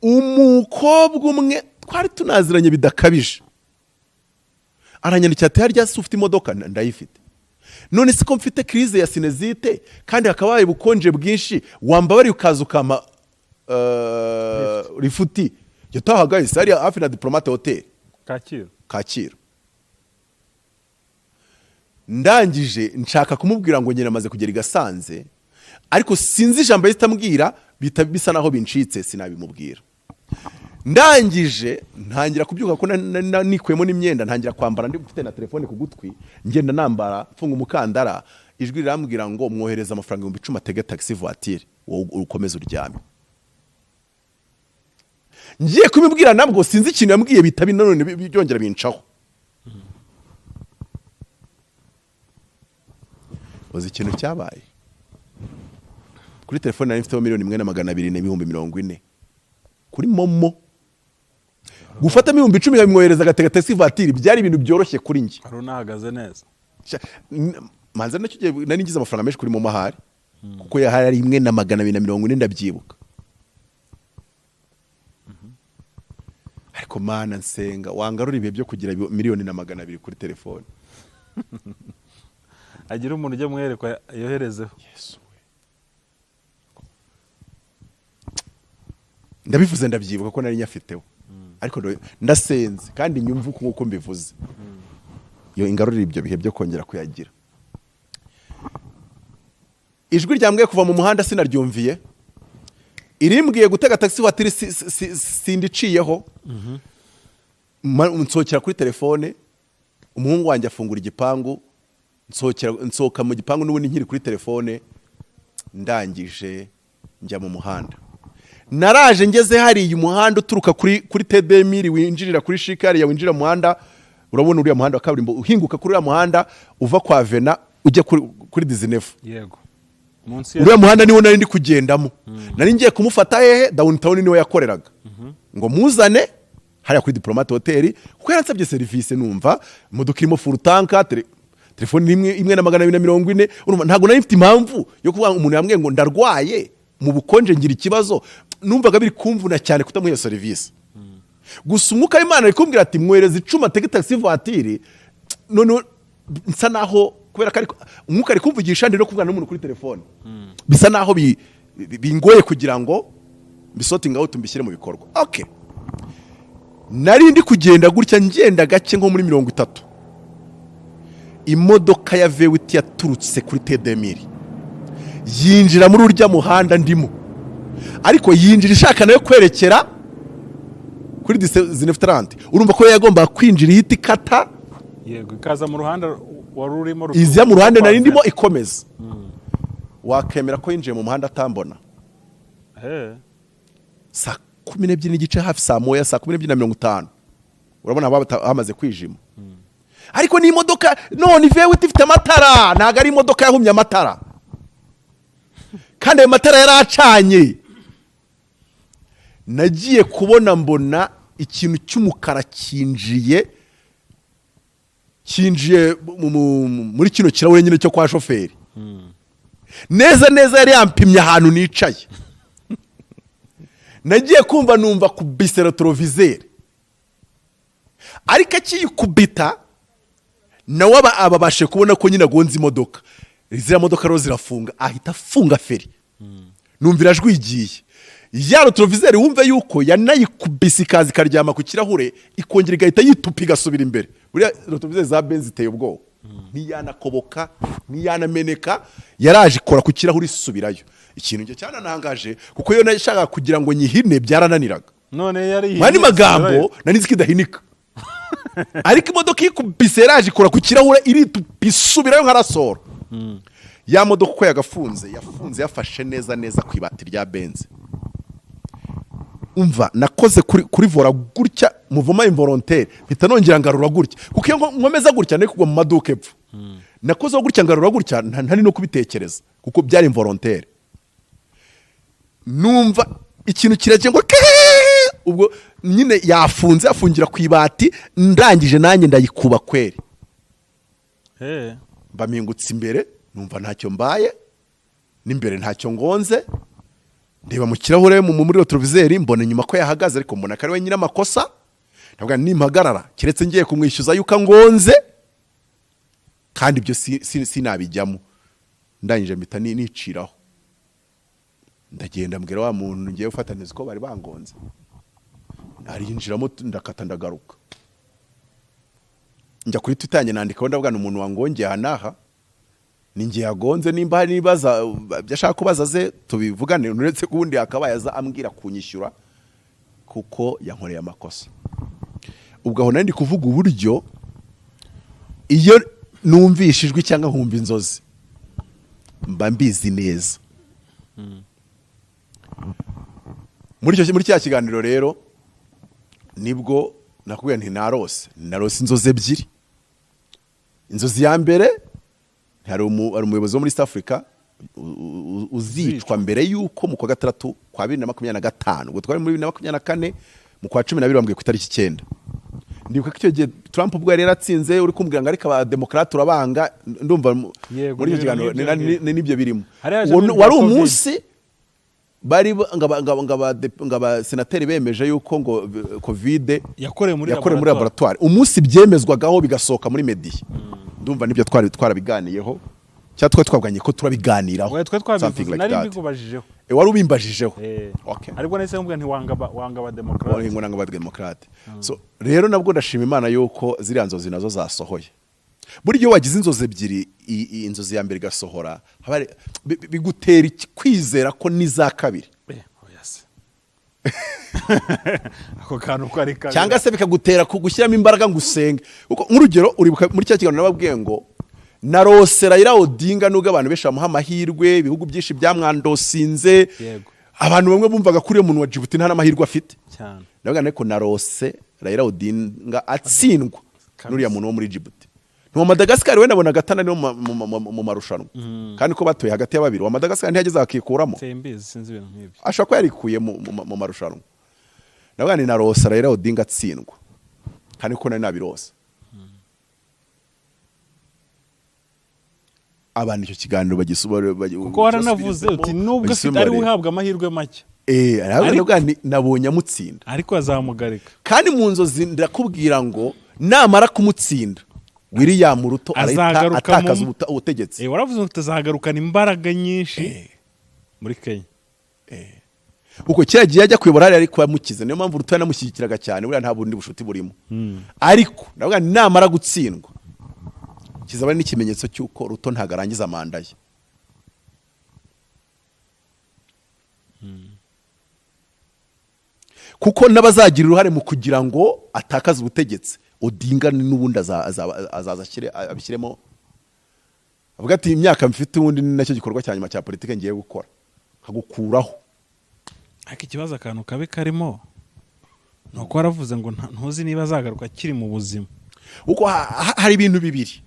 umukobwa umwe twari tunaziranye bidakabije aranyandikira ati: "Harya se ufite imodoka?" "Ndayifite." "None se ko mfite crise ya sinusite kandi hakaba habaye ubukonje bwinshi, wambabariye ukaza ukampa lifuti?" Yatahaga hariya hafi na Diplomate Hotel. Kacyiru. Kacyiru. Ndangije nshaka kumubwira ngo nyina amaze kugera i Gasanze, ariko sinzi ijambo yahita ambwira bita bisa naho bincitse, sinabimubwira. Ndangije ntangira kubyuka ko nikuyemo n'imyenda, ntangira kwambara ndi mfite na telefone ku gutwi, ngenda nambara mfunga umukandara. Ijwi rirambwira ngo mwohereza amafaranga 10,000 atege taxi voiture, wowe ukomeze uryame. Ngiye kubibwira nabwo sinzi ikintu yambwiye bita nanone byongera bincaho. Uzi ikintu cyabaye? Kuri telefone nari mfiteho 1,240,000 kuri MoMo. Gufatamo 10,000 nkabimwohereza agatega taxi voiture byari ibintu byoroshye kuri njye. Wari unahagaze neza. Manza nacyo gihe nari ngize amafaranga menshi kuri MoMo ahari, kuko yahari ari 1,240, ndabyibuka. Ariko Mana nsenga wangarura ibihe byo kugira 1,200,000 kuri telefone. Agira umuntu ujya mwerekwa yoherezeho. Yesu we. Ndabivuze ndabyibuka ko nari nyafiteho, ariko ndasenze kandi nyumva uko nguko mbivuze, iyo ingarurira ibyo bihe byo kongera kuyagira. Ijwi ryambwiye kuva mu muhanda sinaryumviye. Irimbwiye gutega taxi voiture, sindiciyeho. Nsohokera kuri telefone, umuhungu wanjye afungura igipangu, nsohokera, nsohoka mu gipangu n'ubundi nkiri kuri telefone. Ndangije njya mu muhanda, naraje ngeze hariya umuhanda uturuka kuri T2000 winjirira kuri shikari ya, winjira mu muhanda, urabona uriya muhanda wa kaburimbo uhinguka kuri uriya muhanda uva kwa Vena ujya kuri dix-neuf. Yego, munsi ya Uriya muhanda niwo nari ndi kugendamo. Nari ngiye kumufata hehe? Downtown niwe yakoreraga, ngo muzane hariya kuri Diplomate Hotel, kuko yaransabye serivisi. Numva imodoka irimo full tank, telefone imwe imwe na 240. Urumva ntabwo nari mfite impamvu yo kuvuga ngo umuntu yambwiye ngo ndarwaye mu bukonje ngira ikibazo. Numvaga biri kumvuna cyane kutamuha iyo serivisi. Gusa umwuka w'Imana ari kumbwira ati: "Mwohereza 10 atege taxi voiture." Noneho nsa naho, kubera ko umwuka ari kumvugisha, ndi no kuvugana n'umuntu kuri telefone, bisa naho bingoye kugira ngo mbisortinge out, mbishyire mu bikorwa. Okay, nari ndi kugenda gutya, ngenda gake nko muri 30, imodoka ya V8 yaturutse kuri T2000 yinjira muri urya muhanda ndimo, ariko yinjira ishaka nayo kwerekera kuri dix-neuf trente. Urumva ko yagombaga kwinjira ihita ikata. Yego, ikaza mu ruhande wari urimo. Iza mu ruhande nari ndimo ikomeza. Wakemera ko yinjiye mu muhanda atambona? Saa 12:30, hafi saa 1, saa 12:50, urabona haba hamaze kwijima. Ariko ni imodoka none V8 ifite amatara, ntabwo ari imodoka yahumye amatara, kandi ayo matara yari acanye. Nagiye kubona mbona ikintu cy'umukara cyinjiye muri kino kirahure nyine cyo kwa shoferi. Neza neza yari yampimye ahantu nicaye. Nagiye kumva numva kubise rétroviseur, ariko akiyikubita nawe aba ababashe kubona ko nyine agonze imodoka. Ziriya modoka rero zirafunga, ahita afunga feri, numva irajwigiye ya rétroviseur. Wumve yuko yanayikubise ikaza ikaryama ku kirahure, ikongera igahita yitupa igasubira imbere. Buriya rétroviseur za Benz ziteye ubwoba, ntiyanakoboka, ntiyanameneka, yaraje ikora ku kirahure isubirayo. Ikintu njye cyananangaje, kuko iyo nashakaga kugira ngo nyihine byarananiraga. None yari Mu yandi magambo, nari nzi ko idahinika, ariko imodoka ikubise yaraje ikora ku kirahure iritupa isubirayo nka ressort. Ya modoka uko yagafunze, yafunze yafashe neza neza ku ibati rya Benz. Umva, nakoze kuri volant gutya, mouvement involontaire, mpita nongera ngarura gutya, kuko iyo nkomeza gutya nari kugwa mu maduka epfo. Nakozeho gutya ngarura gutya, ntari no kubitekereza kuko byari involontaire. Numva ikintu kiragiye ngo keeee, ubwo nyine yafunze afungira ku ibati. Ndangije nanjye ndayikuba kweri, mba mpingutse imbere, numva ntacyo mbaye n'imbere, ntacyo ngonze. Ndeba mu kirahure muri rétroviseur, mbona inyuma ko yahagaze, ariko mbona ko ari we nyir'amakosa. Ndavuga nti nimpagarara keretse ngiye kumwishyuza yuko angonze, kandi ibyo sinabijyamo. Ndangije mpita niciraho, ndagenda mbwira wa muntu ngiye gufataniza ko bari bangonze, arinjiramo, ndakata ndagaruka, njya kuri Twitter yanjye nandikaho, ndavuga ni umuntu wangongeye aha n'aha, ni njye yagonze, nimba hari nibaza ibyo ashaka kubaza ze tubivugane, uretse ko ubundi yakabaye aza ambwira kunyishyura kuko yankoreye amakosa. Ubwo aho nari ndi kuvuga uburyo iyo numvishe ijwi cyangwa nkumva inzozi mba mbizi neza. Muri cya kiganiro rero nibwo nakubwiye nti narose inzozi ebyiri. Inzozi ya mbere, hari umuyobozi wo muri East Africa uzicwa mbere y'uko mu kwa gatandatu kwa 2025. Ubwo twari muri 2024, mu kwa 12, bambwiye ku itariki 9. Ndibuka ko icyo gihe Trump ubwo yari yaratsinze, uri kumbwira ngo ariko abademokarate urabanga, ndumva muri icyo Ni kiganiro ibintu nk'ibyo. Nibyo birimo. Hari haje Uwo n'ibintu wari bya Covid. umunsi bari ngo abasenateri bemeje yuko ngo Covid yakorewe muri yakorewe muri laboratoire. laboratoire, umunsi byemezwagaho bigasohoka muri media. Ndumva nibyo twari twarabiganiyeho cyangwa twari twabwanye ko turabiganiraho. Oya, twe twabivuze. Something like Nari that. mbikubajijeho. Wari ubimbajijeho. Okay. Ariko nahise nkubwira nti wanga abademokarate. Ngo nanga abademokarate. So rero nabwo ndashima Imana yuko ziriya nzozi nazo zasohoye. Burya iyo wagize inzozi ebyiri, inzozi ya mbere igasohora, haba bigutera kwizera ko n'iza kabiri Oya se. Ako kantu ko ari kabi. Cyangwa se bikagutera gushyiramo imbaraga ngo usenge. Kuko nk'urugero, uribuka muri cya kiganiro nababwiye ngo narose Raila Odinga, nubwo abantu benshi bamuha amahirwe, ibihugu byinshi byamwandosinze, abantu bamwe bumvaga ko uriya muntu wa Djibouti nta n'amahirwe afite. Cyane. Ndavuga ariko narose Raila Odinga atsindwa n'uriya muntu wo muri Djibouti. Ni uwa Madagascar, we nabonaga atana niwo mu marushanwa, kandi ko batuye hagati ya babiri, uwa Madagascar ntiyageze akikuramo. Simbizi, sinzi ibintu nk'ibyo. Ashobora kuba yarikuye mu marushanwa. Ndavuga ni narose Raila Odinga atsindwa, kandi ko nari nabirose. Abantu icyo kiganiro bagisubira. Kuko waranavuze uti nubwo afite ari we uhabwa amahirwe make, Ndavuga nti nabonye amutsinda, ariko azamugarika. Kandi mu nzozi ndakubwira ngo namara kumutsinda, William Ruto arahita Azagaruka atakaza ubutegetsi. Waravuze ngo tuzagarukana imbaraga nyinshi muri Kenya. Kuko kera gihe ajya kuyobora hariya ariko yamukize, niyo mpamvu Ruto yanamushyigikiraga cyane, buriya nta bundi bushuti burimo. Ariko ndavuga nti namara gutsindwa, kizaba ari n'ikimenyetso cy'uko Ruto ntabwo arangiza manda ye. Kuko n'abazagira uruhare mu kugira ngo atakaze ubutegetsi, Odinga n'ubundi azaza abishyiremo, avuga ati imyaka mfite ubundi ni nacyo gikorwa cya nyuma cya politiki ngiye gukora, nkagukuraho. Ariko ikibazo akantu kabi karimo ni uko waravuze ngo ntuzi niba azagaruka akiri mu buzima. Kuko hari ibintu bibiri.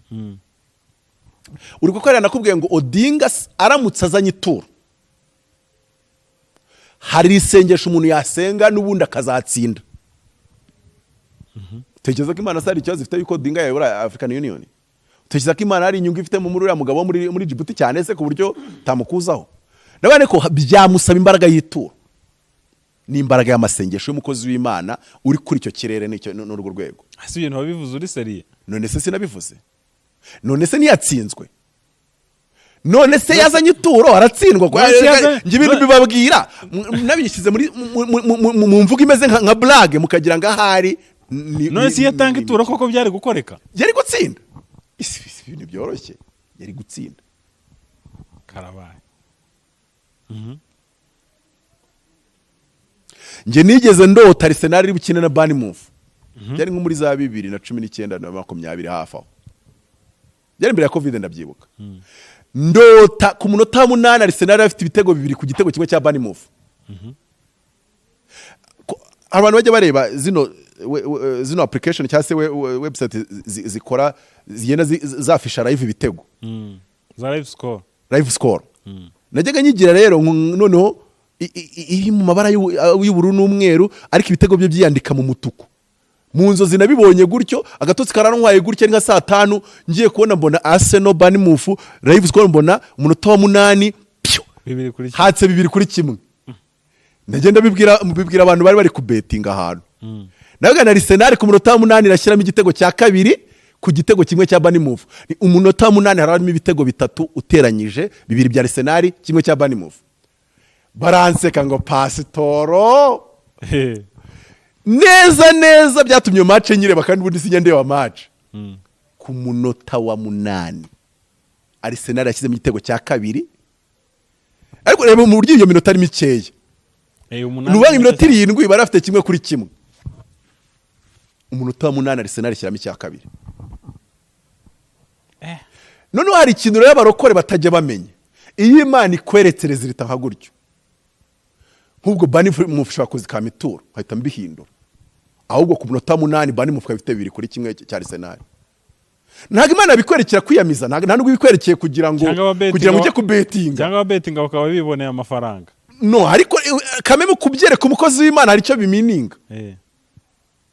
Uri kuko nakubwiye ngo Odinga aramutse azanye ituro, hari isengesho umuntu yasenga n'ubundi akazatsinda. Tekereza ko Imana se hari ikibazo ifite yuko Odinga yayobora African Union? Tekereza ko Imana hari inyungu ifite muri uriya mugabo wo muri Djibouti cyane se ku buryo tamukuzaho? Ndabona ko byamusaba imbaraga y'ituro n'imbaraga y'amasengesho y'umukozi w'Imana uri kuri icyo kirere n'icyo n'urwo rwego. Ese ibintu wabivuze uri sérieux? None se sinabivuze? None se ntiyatsinzwe? None se yazanye ituro aratsindwa? None se Njye ibintu bibabwira nabishyize muri mu mvugo imeze nka blague, mukagira ngo ahari None se iyo atanga ituro koko byari gukoreka? Yari gutsinda. Isi ibintu byoroshye, yari gutsinda. Karabaye. Njye nigeze ndota Arsenal iri bukine na Bournemouth, byari nko muri za 2019 na 20 hafi aho, byari mbere ya Covid, ndabyibuka. Ndota ku munota wa 8 Arsenal afite ibitego 2 ku gitego kimwe cya Bournemouth. Abantu bajya bareba zino application cyangwa se website zikora zigenda zafisha live ibitego. Za live score. Live score. Najyaga nyigira rero noneho iri mu mabara y'ubururu n'umweru, ariko ibitego byo byiyandika mu mutuku. Mu nzozi nabibonye gutyo, agatotsi karantwaye gutya, ari nka saa 5, ngiye kubona mbona Arsenal Bournemouth live score, mbona umunota wa 8, pyo, 2-1. Hatse 2-1. Ndagenda bibwira abantu bari bari kubetinga ahantu. Navuga na Arsenal ku munota wa 8 irashyiramo igitego cya 2 ku gitego kimwe cya Bournemouth. Ni umunota wa 8 harimo ibitego 3 uteranyije, 2 bya Arsenal, kimwe cya Bournemouth. Baranseka ngo pasitoro. Neza neza byatumye iyo match nyireba, kandi ubundi sinjya ndeba match. Ku munota wa 8 Arsenal yashyizemo igitego cya 2. Ariko reba mu buryo iyo minota ari mikeya. Umunani Ni ukuvuga iminota 7 bari bafite 1-1. Umunota wa 8 Arsenal ishyiramo icya 2. Noneho hari ikintu rero abarokore batajya bamenya. Iyo Imana ikweretse resultat nka gutyo, nk'ubwo Bournemouth ushobora kuzikama ituro, nkahita mbihindura. Ahubwo ku munota wa 8 Bournemouth ikaba ifite 2-1 cya Arsenal. Ntabwo Imana bikwerekera kwiyamiza, nta nubwo ibikwerekeye kugira ngo ujye kubetinga. Cyangwa ababetinga bakaba biboneye amafaranga. No, ariko kameme kubyereka umukozi w'Imana hari icyo bimininga.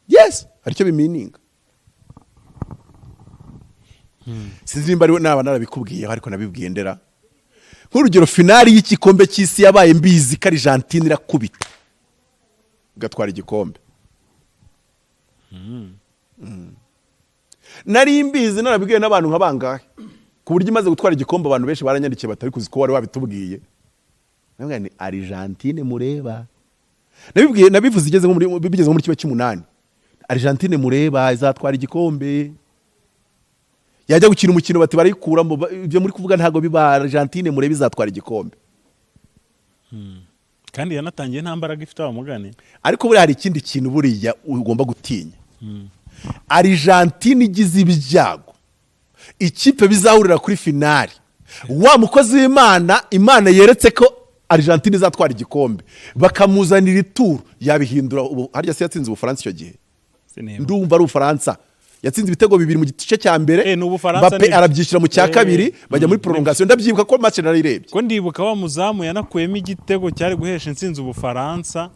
Yes, hari icyo bimininga. Sinzi nimba ari naba narabikubwiye, ariko nabibwiye ndera. Nk'urugero finali y'igikombe cy'isi yabaye mbizi ko Argentine irakubita igatwara igikombe. Nari mbizi, narabibwiye n'abantu nka bangahe, ku buryo imaze gutwara igikombe abantu benshi baranyandikiye batari kuzi ko wari wabitubwiye. Nabwiye ni Argentine mureba. Nabibwiye, nabivuze igeze nko muri, bigeze nko muri kimwe cy'umunani. Argentine mureba izatwara igikombe. Yajya gukina umukino bati barayikuramo, ibyo muri kuvuga ntago biba, Argentine mureba izatwara igikombe. Kandi yanatangiye nta mbaraga ifite, wa mugani. Ariko buriya hari ikindi kintu buriya ugomba gutinya. Argentine igize ibyago, ikipe bizahurira kuri finali, wa mukozi w'Imana Imana yeretse ko Argentine izatwara igikombe, bakamuzanira ituro, yabihindura. Ubu harya se yatsinze Ubufaransa icyo gihe? Sinema. Ndumva ari Ubufaransa yatsinze ibitego bibiri mu gice cya mbere. Ni Ubufaransa. Mbappe Nibyo. arabyishyura mu cya kabiri, bajya muri prolongation. Ndabyibuka ko match narayirebye. Ko ndibuka wa muzamu yanakuyemo igitego cyari guhesha intsinzi Ubufaransa.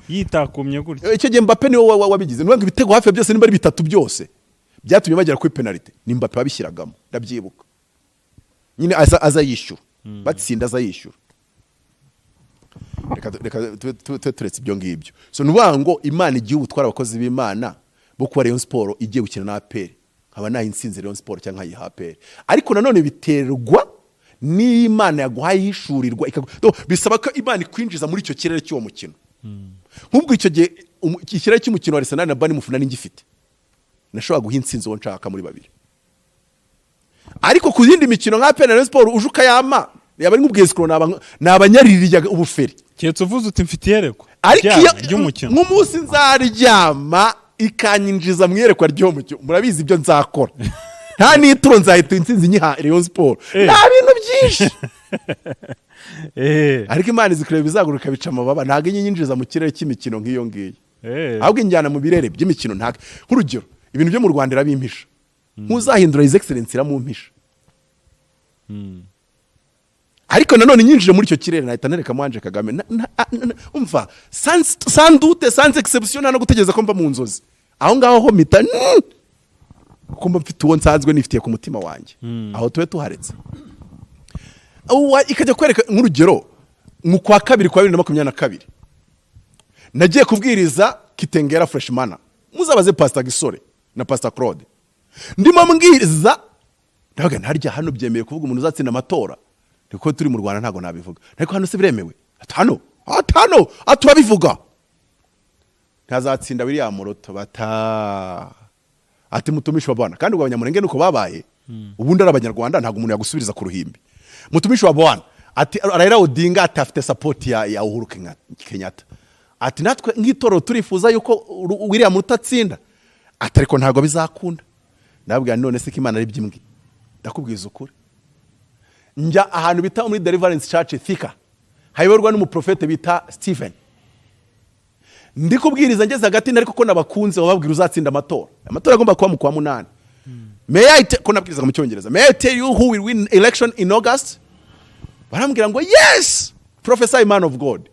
Yitakumye gutya. Icyo gihe Mbappe niwe wabigize. Ni ukuvuga ngo ibitego hafi ya byose, niba ari bitatu byose byatumye bagera kuri penalty, ni Mbappe wabishyiragamo. Ndabyibuka nyine aza yishyura, batsinda aza yishyura. Reka tube turetse ibyo ngibyo. So ni ukuvuga ngo Imana igihe ubutwara abakozi b'Imana bo kuba Rayon Sport igiye gukina na APR, nkaba naha intsinzi Rayon Sport cyangwa nkayiha APR. Ariko nanone biterwa n'Imana yaguhaye ihishurirwa. Donc, bisaba ko Imana ikwinjiza muri icyo kirere cy'uwo mukino. Nk'ubwo icyo gihe ikirere cy'umukino wa Arsenal na Bournemouth nari ngifite, nashobora guha intsinzi uwo nshaka muri babiri. Ariko ku yindi mikino nka APR na Rayon Sport, uje ukayama, yaba ari nk'ubwesikoro, naba nyaririye ubuferi. Keretse uvuze uti mfite iyerekwa Ariko iyo ry'umukino. nk'umunsi nzaryama ikanyinjiza mu iyerekwa ry'uwo mukino, murabizi ibyo nzakora. Nta n'ituro, nzahita intsinzi nyiha Rayon Sport. Nta bintu byinshi. Ariko Imana izi kureba ibizaguruka bica amababa. Ntabwo inyinjiza mu kirere cy'imikino nk'iyo ngiyo, ahubwo injyana mu birere by'imikino. Ntabwo, nk'urugero, ibintu byo mu Rwanda irabimpisha, nk'uzahindura His Excellence iramumpisha. Ariko nanone nyinjije muri icyo kirere, nahita nereka Mwanje Kagame. Umva, sans doute, sans exception, nta no gutegereza ko mva mu nzozi. Aho ngaho ho mpita kuko mba mfite uwo nsanzwe nifitiye ku mutima wanjye. Aho tube tuharetse. Ikajya kwereka, nk'urugero, mu kwa kabiri kwa 2022 nagiye kubwiriza Kitengera Freshmana. Muzabaze Pastor Gisore na Pastor Claude. Ndimo mbwiriza, ndavuga ntarya hano byemeye kuvuga umuntu uzatsinda amatora? Niko turi mu Rwanda, ntabwo nabivuga. Ariko hano se biremewe? Ati hano, ati hano, ati turabivuga, ntazatsinda William Ruto. Bata ati mutumishi wa Bwana. Kandi ubwo Abanyamurenge nuko babaye, ubundi ari Abanyarwanda, ntabwo umuntu yagusubiriza ku ruhimbi. Mutumishi wa Bwana ati Raila Odinga ati afite support ya Uhuru Kenyatta. Ati natwe nk'itorero turifuza yuko William Ruto atsinda. Ati ariko ntabwo bizakunda. Ndabwira none se ko Imana ari byimbwi. Ndakubwiza ukuri, njya ahantu bita muri Deliverance Church Thika, hayoborwa n'umuprofete bita Stephen. Ndi kubwiriza, ngeze hagati, ariko ko nabakunze bababwira uzatsinda amatora. Amatora agomba kuba mu kwa munani. May I ko nabwirizaga mu Cyongereza, "May I tell you who will win election in August?" Barambwira ngo "Yes, prophesy, man of God."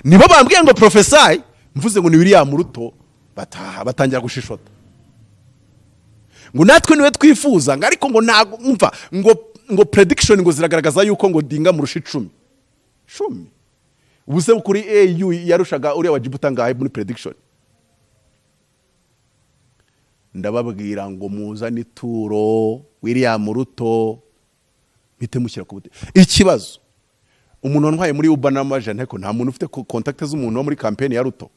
Nibo bambwiye ngo "Prophesy." Mvuze ngo ni William Ruto, bataha batangira gushishota ngo natwe niwe twifuza, ngo ariko ngo ntago umva ngo prediction ngo ziragaragaza yuko ngo Odinga murusha 10 10. Ubu se kuri AU yarushaga uriya wa Djibouti angahe muri prediction? Ndababwira ngo muzane ituro, William Ruto mpite mushyira ku bute. Ikibazo, umuntu wantwaye muri Uber n'amajana, ariko nta muntu ufite contact z'umuntu wo muri campaign ya Ruto.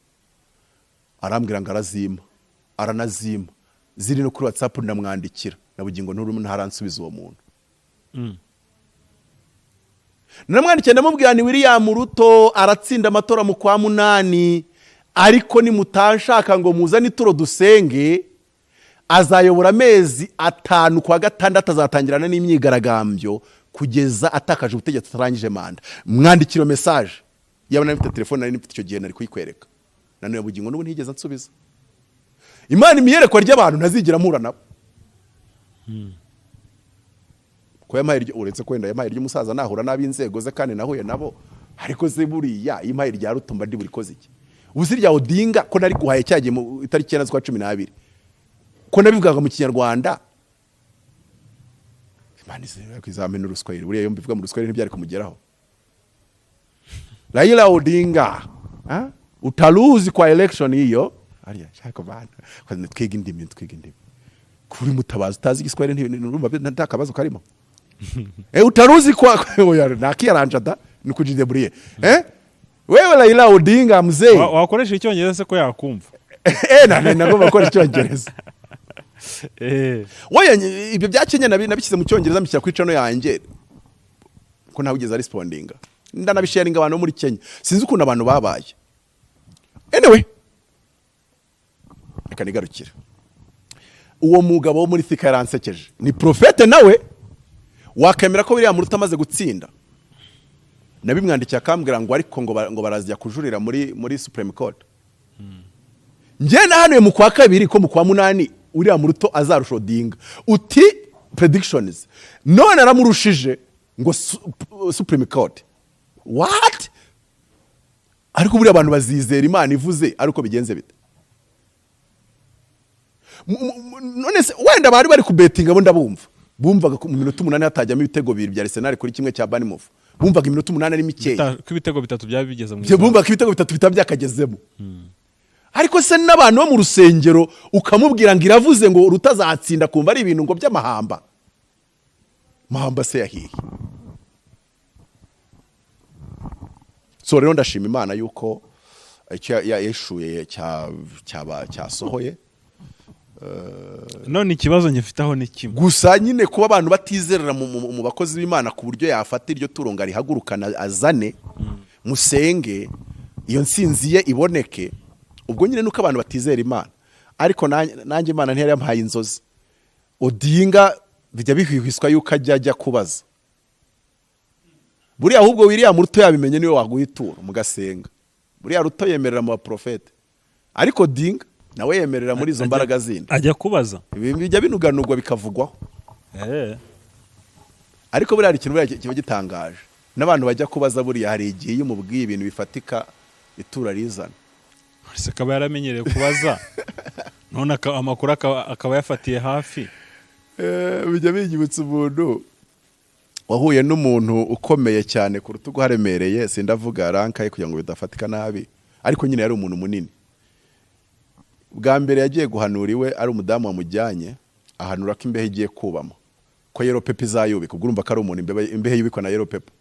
Arambwira ngo arazima, aranazima, ziri no kuri WhatsApp. Ndamwandikira na bugingo n'urumu ntaransubiza uwo muntu. Naramwandikiye, ndamubwira ni William Ruto aratsinda amatora mu kwa munani, ariko nimutanshaka ngo muzane ituro dusenge, azayobora amezi 5, kwa gatandatu azatangirana n'imyigaragambyo kugeza atakaje ubutegetsi atarangije manda. Mwandikira message, yaba nari mfite telefone, nari mfite icyo gihe, nari kuyikwereka. Nanone bugingo n'ubu ntiyigeze ansubiza. Imana imiyerekwa ry'abantu ntazigera mpura nabo ko yampaye uretse ko wenda yampaye iry'umusaza nahura n'ab'inzego ze kandi nahuye nabo. Ariko se buriya iyo impaye irya Ruto mba ndi burikoze iki? Ubu si irya Odinga ko nari guhaye cyagiye mu itariki 9 z'ukwa 12, ko nabivugaga mu Kinyarwanda? Imana izamena uruswahili. Buriya iyo mbivuga mu Ruswahili ntibyari kumugeraho. Raila Odinga, ha? Utalose kwa election hiyo. Ariya shaka bana kwa twiga indimi, twiga indimi. Kuri Mutabazi utazi Igiswahili, nturumva nta kabazo karimo. Utalose kwa, oya, nakiyaranja da ni kujidébrouiller. Wewe Raila Odinga mzee. Wakoresha Icyongereza se ko yakumva? Na nagomba gukora Icyongereza. Oya, ibyo bya Kenya nabishyize mu Cyongereza, mbishyira kuri channel yanjye, ko ntawe ugeze arespondinga. Ndanabisharinga abantu bo muri Kenya. Sinzi ukuntu abantu babaye. Anyway, reka nigarukire. Uwo mugabo wo muri Thika yaransekeje, ni prophète nawe. Wakemera ko William Ruto amaze gutsinda nabimwandikiye, akambwira ngo ariko ngo barazijya kujurira muri Supreme Court? Njye nahanuye mu kwa kabiri ko mu kwa munani William Ruto azarusha Odinga, uti predictions, none aramurushije, ngo Supreme Court, what? Ariko buriya abantu bazizera Imana ivuze ariko bigenze bite? None se wenda bari bari kubetinga bo, ndabumva, bumvaga ko mu minota 8 hatajyamo ibitego bibiri bya Arsenal kuri kimwe cya Bournemouth. Bumvaga iminota 8 ari mikeya. Ko ibitego bitatu byaba bigeze mu Byo izamu. Bumvaga ko ibitego bitatu bitaba byakagezemo. Ariko se n'abantu bo mu rusengero ukamubwira ngo iravuze ngo rutazatsinda, kumva ari ibintu ngo by'amahamba mahamba se yahiye. So rero ndashima Imana yuko icyo yeshuye cyasohoye. None ikibazo ngifiteho ni kimwe. Gusa nyine kuba abantu batizerera mu bakozi b'Imana ku buryo yafata iryo turo ngo arihagurukane, azane musenge, iyo nsinzi ye iboneke, ubwo nyine nuko abantu batizera Imana. Ariko nanjye Imana ntiyari yampaye inzozi. Odinga bijya bihwihwiswa yuko ajya kubaza buriya. Ahubwo William Ruto yabimenye, niwe waguha ituro mugasenga. Buriya Ruto yemerera mu baprofete, ariko Odinga nawe yemerera muri izo mbaraga zindi. Ajya kubaza. Ibi bijya binuganurwa, bikavugwaho. Ariko buriya hari ikintu buriya kiba gitangaje n'abantu bajya kubaza. Buriya hari igihe iyo umubwiye ibintu bifatika itura rizana. Ese akaba yaramenyereye kubaza, none amakuru akaba yafatiye hafi? Bijya binyibutsa umuntu wahuye n'umuntu ukomeye cyane ku rutugu haremereye. Sindavuga rank ye kugira ngo bidafatika nabi, ariko nyine yari umuntu munini. Bwa mbere yagiye guhanura iwe, ari umudamu wamujyanye, ahanura ko imbehe igiye kubamo, ko yellow paper izayubika. Ubwo urumva ko ari umuntu imbehe yubikwa na yellow paper.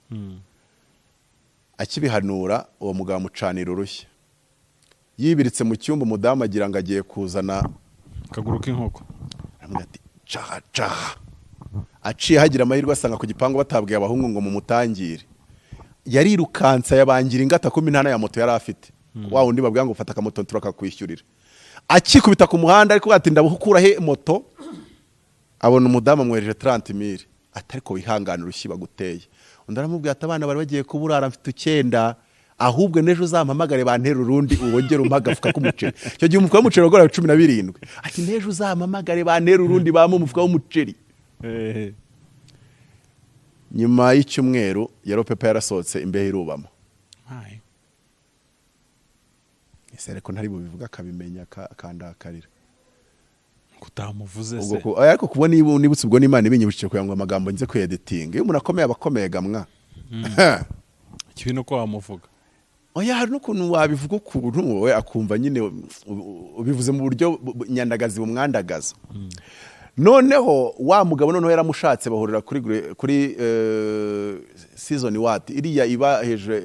Akibihanura, uwo mugabo amucanira urushyi, yibiritse mu cyumba. Umudamu agira ngo agiye kuzana akaguru k'inkoko. Aramubwira ati: "Caha caha." Aciye hagira amahirwe asanga ku gipangu batabwiye abahungu ngo mumutangire. Yarirukansa, yabangira ingata kumi ntana ya moto yari afite, wa wundi babwira ngo fata akamoto turakakwishyurira. Akikubita ku muhanda, ariko ati: "Ndabukura he moto?" Abona umudamu amwohereje 30 mille, ati: "Ariko wihangane, urushyi baguteye." Undi aramubwira ati: "Abana bari bagiye kuburara, mfite icyenda, ahubwo n'ejo uzampamagare bantere urundi, wongere umpe agafuka k'umuceri." Icyo gihe umufuka w'umuceri waguraga 17. Ati: "N'ejo uzampamagare bantere urundi, bampe umufuka w'umuceri." Nyuma y'icyumweru yellow paper yarasohotse, imbehe irubama. Hai. Ese ariko ntari bubivuga akabimenya, akandakarira. Kutamuvuze Ubwo se? Ariko kubona nibutse, ubwo n'Imana ibinyibukije kugira ngo amagambo nze kuyeditinga. Iyo umuntu akomeye aba akomeye gamwa. Ikibi ni uko wamuvuga. Oya, hari n'ukuntu wabivuga ukuntu wowe akumva nyine ubivuze mu buryo nyandagazi bumwandagaza. Noneho wa mugabo noneho yaramushatse, bahurira kuri season what iriya iba hejuru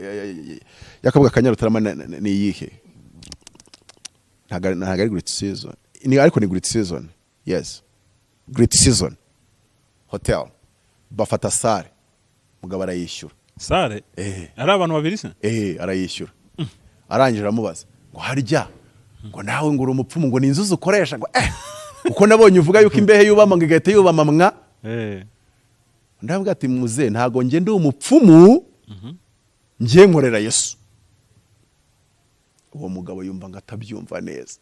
y'akabuga ka Nyarutarama. Ni iyihe? Ntabwo ari Great Season, ni ariko ni Great Season, yes, Great Season Hotel. Bafata salle, mugabo arayishyura. Salle? Eh. Ari abantu babiri se? Eh, arayishyura. Arangije aramubaza ngo: "Harya ngo nawe ngo uri umupfumu, ngo ni inzuzi ukoresha?" Ngo: "Eh, uko nabonye uvuga yuko imbehe yubama, ngo igahita yubama mwa." Ndavuga ati: "Muze, ntago njye ndi umupfumu, njye nkorera Yesu." Uwo mugabo yumva ngo atabyumva neza.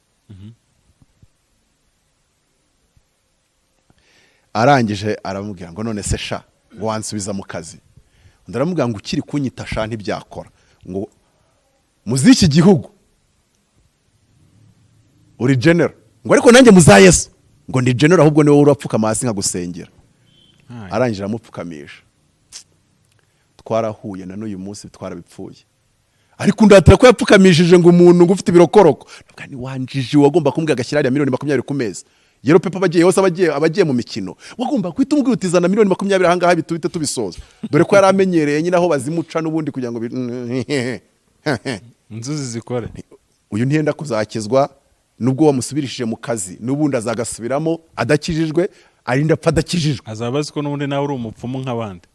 Arangije aramubwira ngo: "None se sha, ngo wansubiza mu kazi?" Undi aramubwira ngo: "Ukiri kunyita sha ntibyakora, ngo muziki gihugu uri general, ngo ariko nanjye muza Yesu ngo ndi general, ahubwo ni wowe urapfukama hasi nkagusengera." Hai. Arangije aramupfukamisha. Twarahuye na n'uyu munsi twarabipfuye, ariko undatira ko yapfukamishije ngo umuntu ngo ufite ibirokoroko. Ndavuga ni wanjiji, wagomba kumbwira agashyira hariya miliyoni 20 ku meza. Yellow paper abagiye hose, abagiye mu mikino, wagomba guhita umubwira uti: "Zana miliyoni 20 ahangaha bitubite tubisoza." Dore ko yari amenyereye nyine aho bazimuca n'ubundi kugira ngo Inzuzi zikore. Uyu ntiyenda kuzakizwa, nubwo wamusubirishije mu kazi n'ubundi azagasubiramo adakijijwe, arinda apfa adakijijwe. Azaba azi ko n'ubundi nawe uri umupfumu nk'abandi.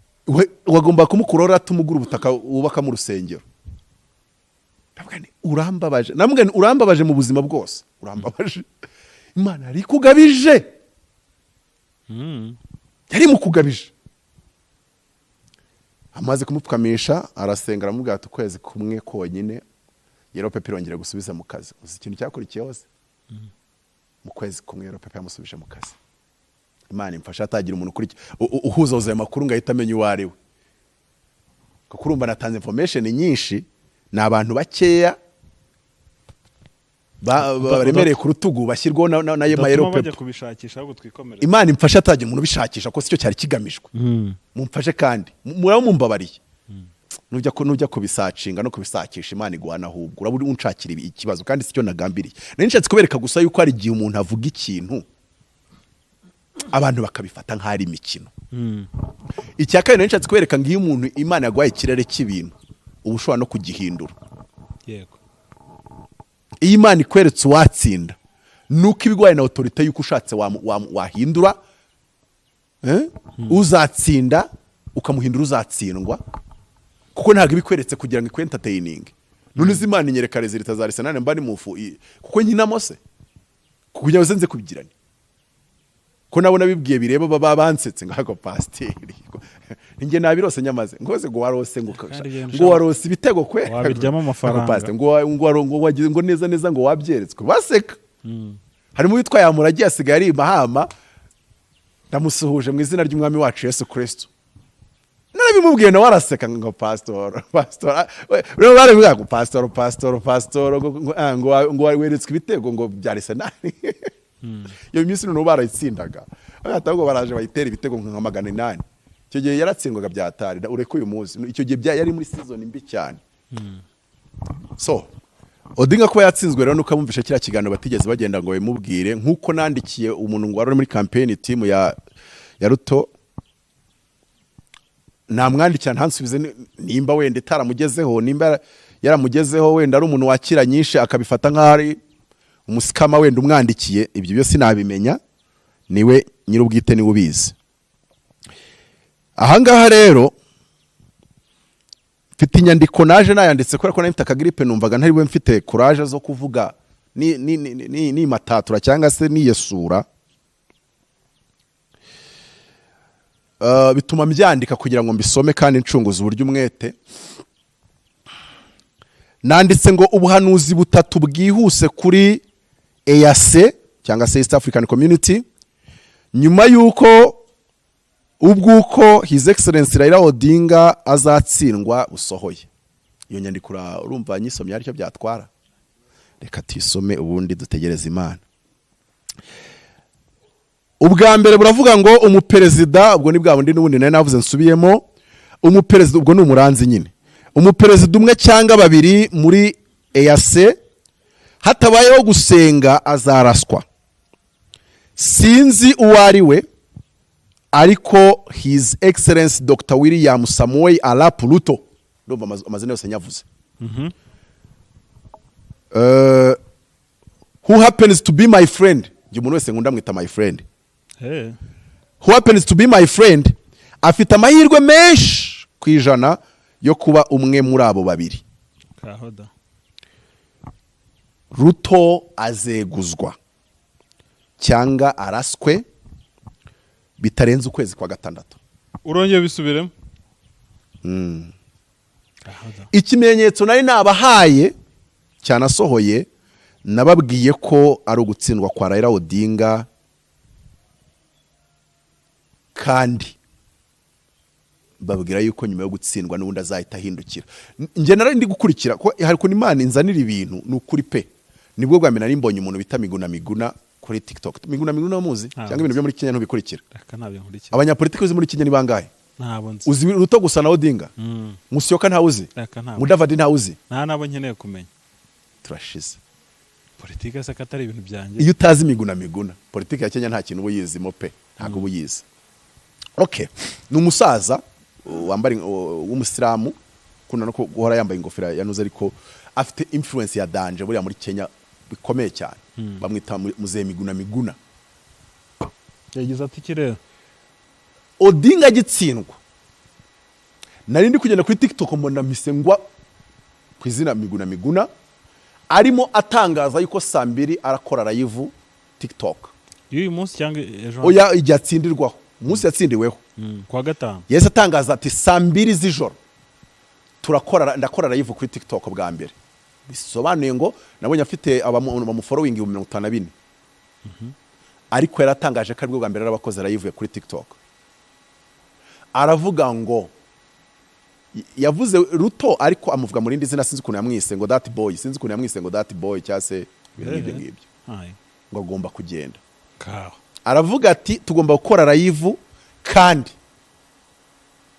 Wagomba kumukuraho rata umugura ubutaka wubakamo urusengero. Ndavuga nti urambabaje, namubwira nti urambabaje mu buzima bwose, urambabaje. Imana yari ikugabije, yari imukugabije. Amaze kumupfukamisha arasenga, aramubwira ati ukwezi kumwe konyine Yellow Paper irongera gusubiza mu kazi. Uzi ikintu cyakurikiyeho se? Mu kwezi kumwe Yellow Paper yamusubije mu kazi. Imana imfasha atagira umuntu uhuza ayo makuru ngo ahite amenya uwo ari we, kuko urumva natanze information nyinshi, ni abantu bakeya baremereye ku rutugu bashyirwaho na Udatuma Yellow bajya Paper. kubishakisha, ahubwo twikomereze. Imana imfashe atagira umuntu ubishakisha, ko sicyo cyari kigamijwe. Mumfashe kandi muraba mumbabariye. Nujya kubisacinga no kubisakisha, Imana iguhana, ahubwo uraba uri unshakira ikibazo, kandi sicyo nagambiriye. Nari nshatse kubereka gusa yuko hari igihe umuntu avuga ikintu abantu bakabifata nk'aho ari imikino. Icya kabiri, nari nshatse kubereka ngo iyo umuntu Imana yaguhaye ikirere cy'ibintu, uba ushobora no kugihindura. Iyo Imana ikweretse uwatsinda, nuko ibigwaye na autorité y'uko ushatse wahindura, eh? Uzatsinda ukamuhindura uzatsindwa, kuko ntabwo ibikweretse kugira ngo ikwentertaininge. None izi Imana inyereka résultat za Arsenal mba ni mufu kuko nkinamo se kugira ngo nze kubigirane, ko nabo nabibwiye bireba baba bansetse ngo ako pasiteri njye nabirose, nyamaze ngoze ngo warose ngo Kandi ibyo bintu ngo warose ibitego kwe. Wabiryamo amafaranga. Ako pasiteri ngo wagize ngo neza neza ngo wabyeretswe, baseka. Harimo uwitwa Yamuragiye, asigaye ari i Mahama, ndamusuhuje mu izina ry'Umwami wacu Yesu Kristo. Narabimubwiye nawe araseka ngo pasitoro, pasitoro, rero barabivuga ngo pasitoro, pasitoro, pasitoro, ngo weretswe ibitego ngo bya Arsenal. Iyo minsi noneho barayitsindaga, ahubwo baraje bayitera ibitego nka 800. Icyo gihe yaratsindwaga bya atari ureke uyu munsi, icyo gihe yari muri season mbi cyane. So Odinga kuba yatsinzwe rero, nuko abumvishe kiriya kiganiro batigeze bagenda ngo babimubwire, nk'uko nandikiye umuntu ngo wari uri muri campaign team ya Ruto, namwandikira ntansubize, nimba wenda itaramugezeho, nimba yaramugezeho, wenda ari umuntu wakira nyinshi akabifata nk'aho ari umuscammer wenda umwandikiye, ibyo byose sinabimenya, niwe nyir'ubwite, niwe ubizi. Ahangaha rero mfite inyandiko naje nayanditse kubera ko nari mfite akagiripe, numvaga ntari bube mfite courage zo kuvuga ni matatura cyangwa se niyesura. Bituma mbyandika kugira ngo mbisome kandi ncunguze uburyo umwete. Nanditse ngo ubuhanuzi butatu bwihuse kuri EAC cyangwa se East African Community nyuma y'uko ubw'uko His Excellency Raila Odinga azatsindwa busohoye. Iyo nyandiko urumva nyisomye aricyo byatwara? Reka tuyisome ubundi dutegereze Imana. Ubwa mbere buravuga ngo umuperezida, ubwo ni bwa bundi n'ubundi nari navuze nsubiyemo, umuperezida ubwo ni umuranzi nyine, umuperezida umwe cyangwa babiri muri EAC hatabayeho gusenga azaraswa. Sinzi uwo ari we, ariko His Excellence Dr William Samoei Arap Ruto, ndumva amazina yose nyavuze, who happens to be my friend, njye umuntu wese nkunda mwita my friend, who happens to be my friend, afite amahirwe menshi ku ijana yo kuba umwe muri abo babiri. Kahoda. Ruto azeguzwa cyangwa araswe bitarenze ukwezi kwa gatandatu. Urongeye bisubiremo. Kahoda. Ikimenyetso nari nabahaye cyanasohoye, nababwiye ko ari ugutsindwa kwa Raila Odinga, kandi babwira yuko nyuma yo gutsindwa n'ubundi azahita ahindukira. Njye nari ndi gukurikira ko hari ukuntu Imana inzanira ibintu, ni ukuri pe. Nibwo bwa mbere nari mbonye umuntu bita Miguna Miguna kuri TikTok. Miguna Miguna muzi? Ntabwo. Cyangwa ibintu byo muri Kenya ntubikurikira? Reka, ntabyo nkurikira. Abanyapolitiki uzi muri Kenya ni bangahe? Ntabwo nzi. Uzi Ruto gusa na Odinga? Musyoka ntawe uzi? Reka, ntabwo. Mudavadi ntawe uzi? Nta nabo nkeneye kumenya. Turashize. Politiki se ko atari ibintu byanjye? Iyo utazi Miguna Miguna, politiki ya Kenya nta kintu uba uyizimo pe, ntabwo uba uyizi. Okay, ni umusaza wambara w'umusilamu, ukunda no guhora yambaye ingofero ya nuze, ariko afite influence ya danger buriya muri Kenya bikomeye cyane. Bamwita Muzee Miguna Miguna. Yagize ati iki rero? Odinga agitsindwa Nari ndi kugenda kuri TikTok, mbona mpise ngwa ku izina Miguna Miguna arimo atangaza yuko saa 2 arakora live TikTok. Y'uyu munsi cyangwa ejo? Oya, igihe atsindirwaho, umunsi yatsindiweho. Kuwa gatanu. Yahise atangaza ati: "Saa 2 z'ijoro turakora, ndakora live kuri TikTok bwa mbere." Bisobanuye ngo nabonye afite bamufollowing 54,000, ariko yaratangaje ko aribwo bwa mbere yarabakoze live kuri TikTok. Aravuga ngo yavuze Ruto, ariko amuvuga mu rindi zina, sinzi ukuntu yamwise, ngo that boy, sinzi ukuntu yamwise, ngo that boy cyangwa se ibintu nk'ibyo ngibyo, ngo agomba kugenda. Kawa. Aravuga ati: "Tugomba gukora live." Kandi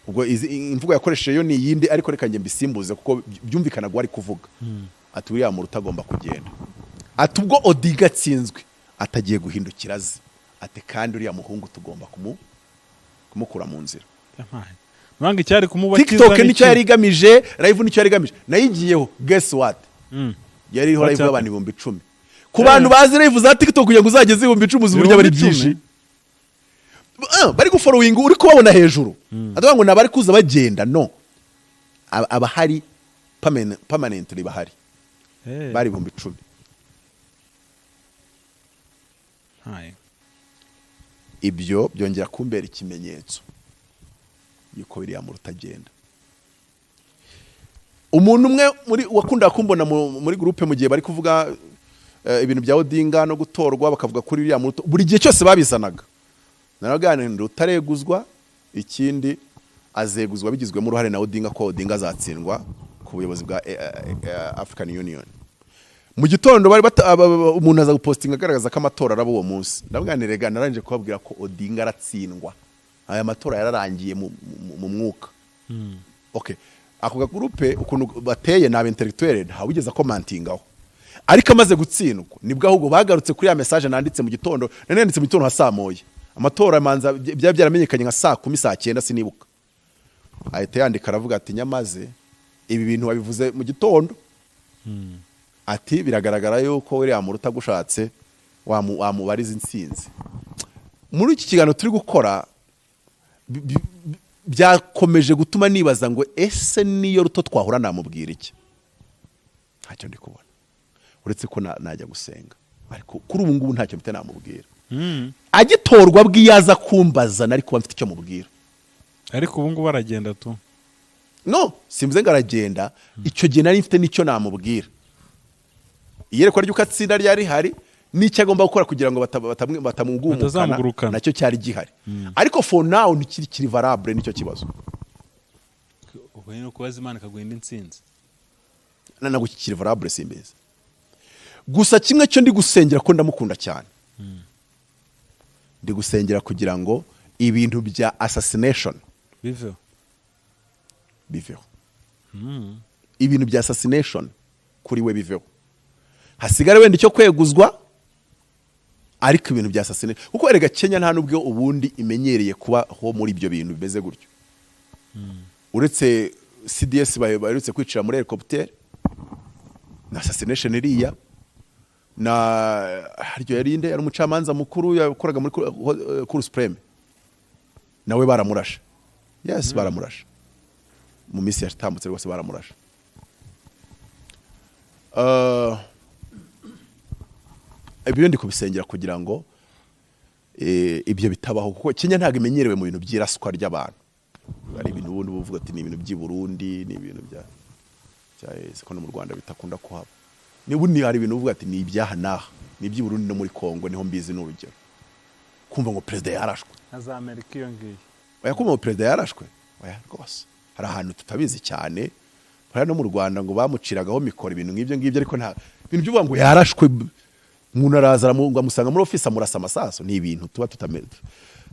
ubwo imvugo yakoresheje yo ni iyindi, ariko reka njye mbisimbuze kuko byumvikanaga ari kuvuga ati: "William Ruto agomba kugenda." Ati: "Ubwo Odinga atsinzwe, atagiye guhindukira aze." Ati: "Kandi uriya muhungu tugomba kumukura mu nzira." Yampaye. Nuranga icyari kumuba. TikTok nicyo yari igamije, live nicyo yari igamije. Nayigiyeho, guess what? Yari iriho What's live y'abantu 10,000. Ku bantu bazi live za TikTok, kugira ngo uzageze 10,000, uzi uburyo aba ari 10,000? byinshi. Bari gufollowinga, uri kubabona hejuru, atavuga ngo ni abari kuza bagenda, no abahari permanently bahari bari 10,000. Hayi. Ibyo byongera kumbera ikimenyetso yuko William Ruto agenda. Umuntu umwe muri wakundaga kumbona muri groupe mu gihe bari kuvuga ibintu bya Odinga no gutorwa, bakavuga kuri William Ruto, buri gihe cyose babizanaga naraganira: utareguzwa, ikindi azeguzwa bigizwemo uruhare na Odinga, ko Odinga azatsindwa ku buyobozi bwa African Union. Mu gitondo bari umuntu aza gupostinga agaragaza ko amatora araba uwo munsi. Ndavuga nti: "Rega narangije kubabwira ko Odinga aratsindwa, aya matora yararangiye mu mwuka." Okay, ako gagroupe ukuntu bateye ni aba intellectuel, ntawigeze acommentingaho, ariko amaze gutsindwa nibwo ahubwo bagarutse kuri ya message nanditse mu gitondo. Nari nanditse mu gitondo nka saa moya, amatora manza byari byaramenyekanye nka saa 10, saa 9, sinibuka. Ahita yandika, aravuga ati: "Nyamaze ibi bintu wabivuze mu gitondo." Ati: "Biragaragara yuko William Ruto agushatse wamubariza intsinzi." Muri iki kiganiro turi gukora byakomeje gutuma nibaza ngo: ese niyo Ruto twahura namubwira iki? Ntacyo ndi kubona uretse ko najya gusenga, ariko kuri ubu ngubu ntacyo mfite namubwira. Agitorwa bw'iyaza kumbaza, nari kuba mfite icyo mubwira. Ariko ubu ngubu aragenda tu. No simvuze ngo aragenda. Icyo gihe nari mfite n'icyo namubwira, iyerekwa ry'uko atsinda ryari rihari, n'icyo agomba gukora kugira ngo batamugumukana Batazamugurukana. nacyo cyari gihari, ariko for now ntikiri kiri valable, nicyo kibazo. Ubwo ni ukubaza Imana ikaguha indi ntsinzi. Ntabwo kikiri valable, simbizi. Gusa kimwe cyo ndi gusengera, ko ndamukunda cyane, ndi gusengera kugira ngo ibintu bya assassination biveho. Biveho. Ibintu bya assassination kuri we biveho, hasigare wenda icyo kweguzwa, ariko ibintu bya assassination, kuko erega Kenya nta nubwo ubundi imenyereye kubaho muri ibyo bintu bimeze gutyo, uretse CDS baherutse kwicira muri helicopter na assassination iriya, na haryo yari inde, yari umucamanza mukuru yakoraga muri Cour Supreme, nawe baramurashe. Yes, baramurashe mu minsi yatambutse rwose, baramurashe. Ibyo ndi kubisengera kugira ngo ibyo bitabaho, kuko Kenya ntabwo imenyerewe mu bintu by'iraswa ry'abantu. Ari ibintu ubundi buvuga ati ni ibintu by'i Burundi, ni ibintu bya ese ko no mu Rwanda bitakunda kuhaba. Ni ubundi hari ibintu uvuga ati ni ibyaha n'aha, ni iby'i Burundi no muri Kongo niho mbizi. Ni urugero kumva ngo perezida yarashwe. Na za Amerika iyo ngiyo. Oya, kumva ngo perezida yarashwe, oya rwose, hari ahantu tutabizi cyane. Hariya no mu Rwanda ngo bamuciragaho mikoro, ibintu nk'ibyo ngibyo, ariko nta ibintu by'uvuga ngo yarashwe, umuntu araza ngo amusanga muri ofisi amurasa amasaso, ni ibintu tuba tutame.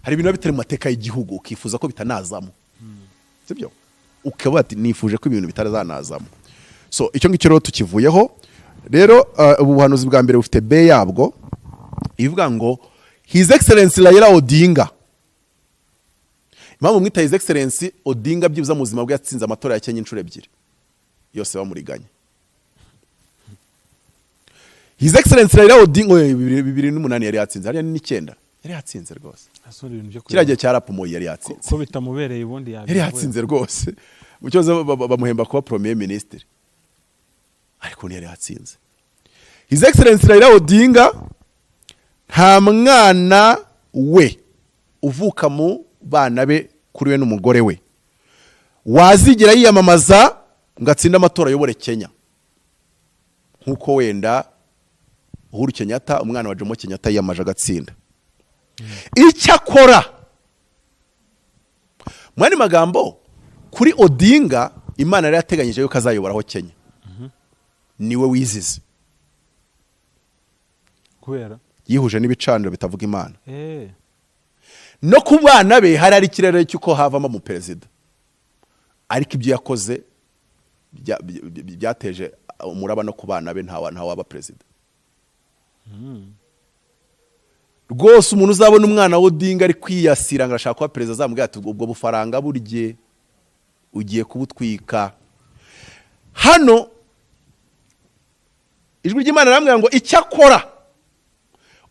Hari ibintu biba bitari mu mateka y'igihugu, ukifuza ko bitanazamo, sibyo? Ukaba ati nifuje ko ibintu bitazanazamo. So icyo ngicyo rero tukivuyeho. Rero ubu buhanuzi bwa mbere bufite B yabwo ivuga ngo His Excellency Raila Odinga. Impamvu mwita His Excellency Odinga, byibuze mu buzima bwe yatsinze amatora ya Kenya inshuro ebyiri yose bamuriganya. His Excellency Raila Odinga, oye, 2008 yari yatsinze, hariya ni n'icyenda yari yatsinze rwose. Asura ibintu byo Kiriya gihe cya Arap Moi yari yatsinze. Ko bitamubereye ubundi Yari yabivuye. yatsinze rwose. Mu cyongereza bamuhemba kuba premier ministre, ariko ntiyari yatsinze. His Excellency Raila Odinga, nta mwana we uvuka mu bana be, kuri we n'umugore we, wazigera yiyamamaza ngo atsinde amatora ayobore Kenya, nk'uko wenda Uhuru Kenyatta, umwana wa Jomo Kenyatta, yiyamaje agatsinda. Icyakora, mu yandi magambo, kuri Odinga Imana yari yateganyije yuko azayoboraho Kenya, niwe wizize. Kubera? Yihuje n'ibicaniro bitavuga Imana. No ku bana be hari ikirere cy'uko havamo umuperezida, ariko ibyo yakoze byateje umuraba no ku bana be, ntawaba perezida rwose. Umuntu uzabona umwana wa Odinga ari kwiyasira ngo arashaka kuba perezida, azamubwira ati: "Ubwo bufaranga burye ugiye kubutwika." Hano ijwi ry'Imana riramubwira ngo: "Icyakora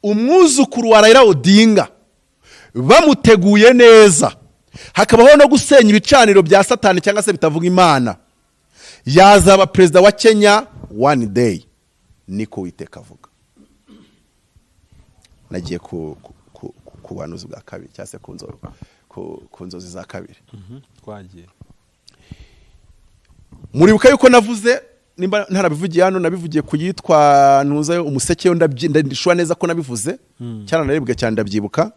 umwuzukuru wa Raila Odinga bamuteguye neza, hakabaho no gusenya ibicaniro bya Satani cyangwa se bitavuga Imana, yazaba perezida wa Kenya one day, niko Uwiteka avuga." Nagiye ku buhanuzi bwa kabiri cyangwa se ku nzozi za kabiri. Twagiye. Muribuka yuko navuze, nimba ntarabivugiye hano nabivugiye ku yitwa ntuza Umuseke yo, ndishura neza ko nabivuze cyane, naribwe cyane, ndabyibuka.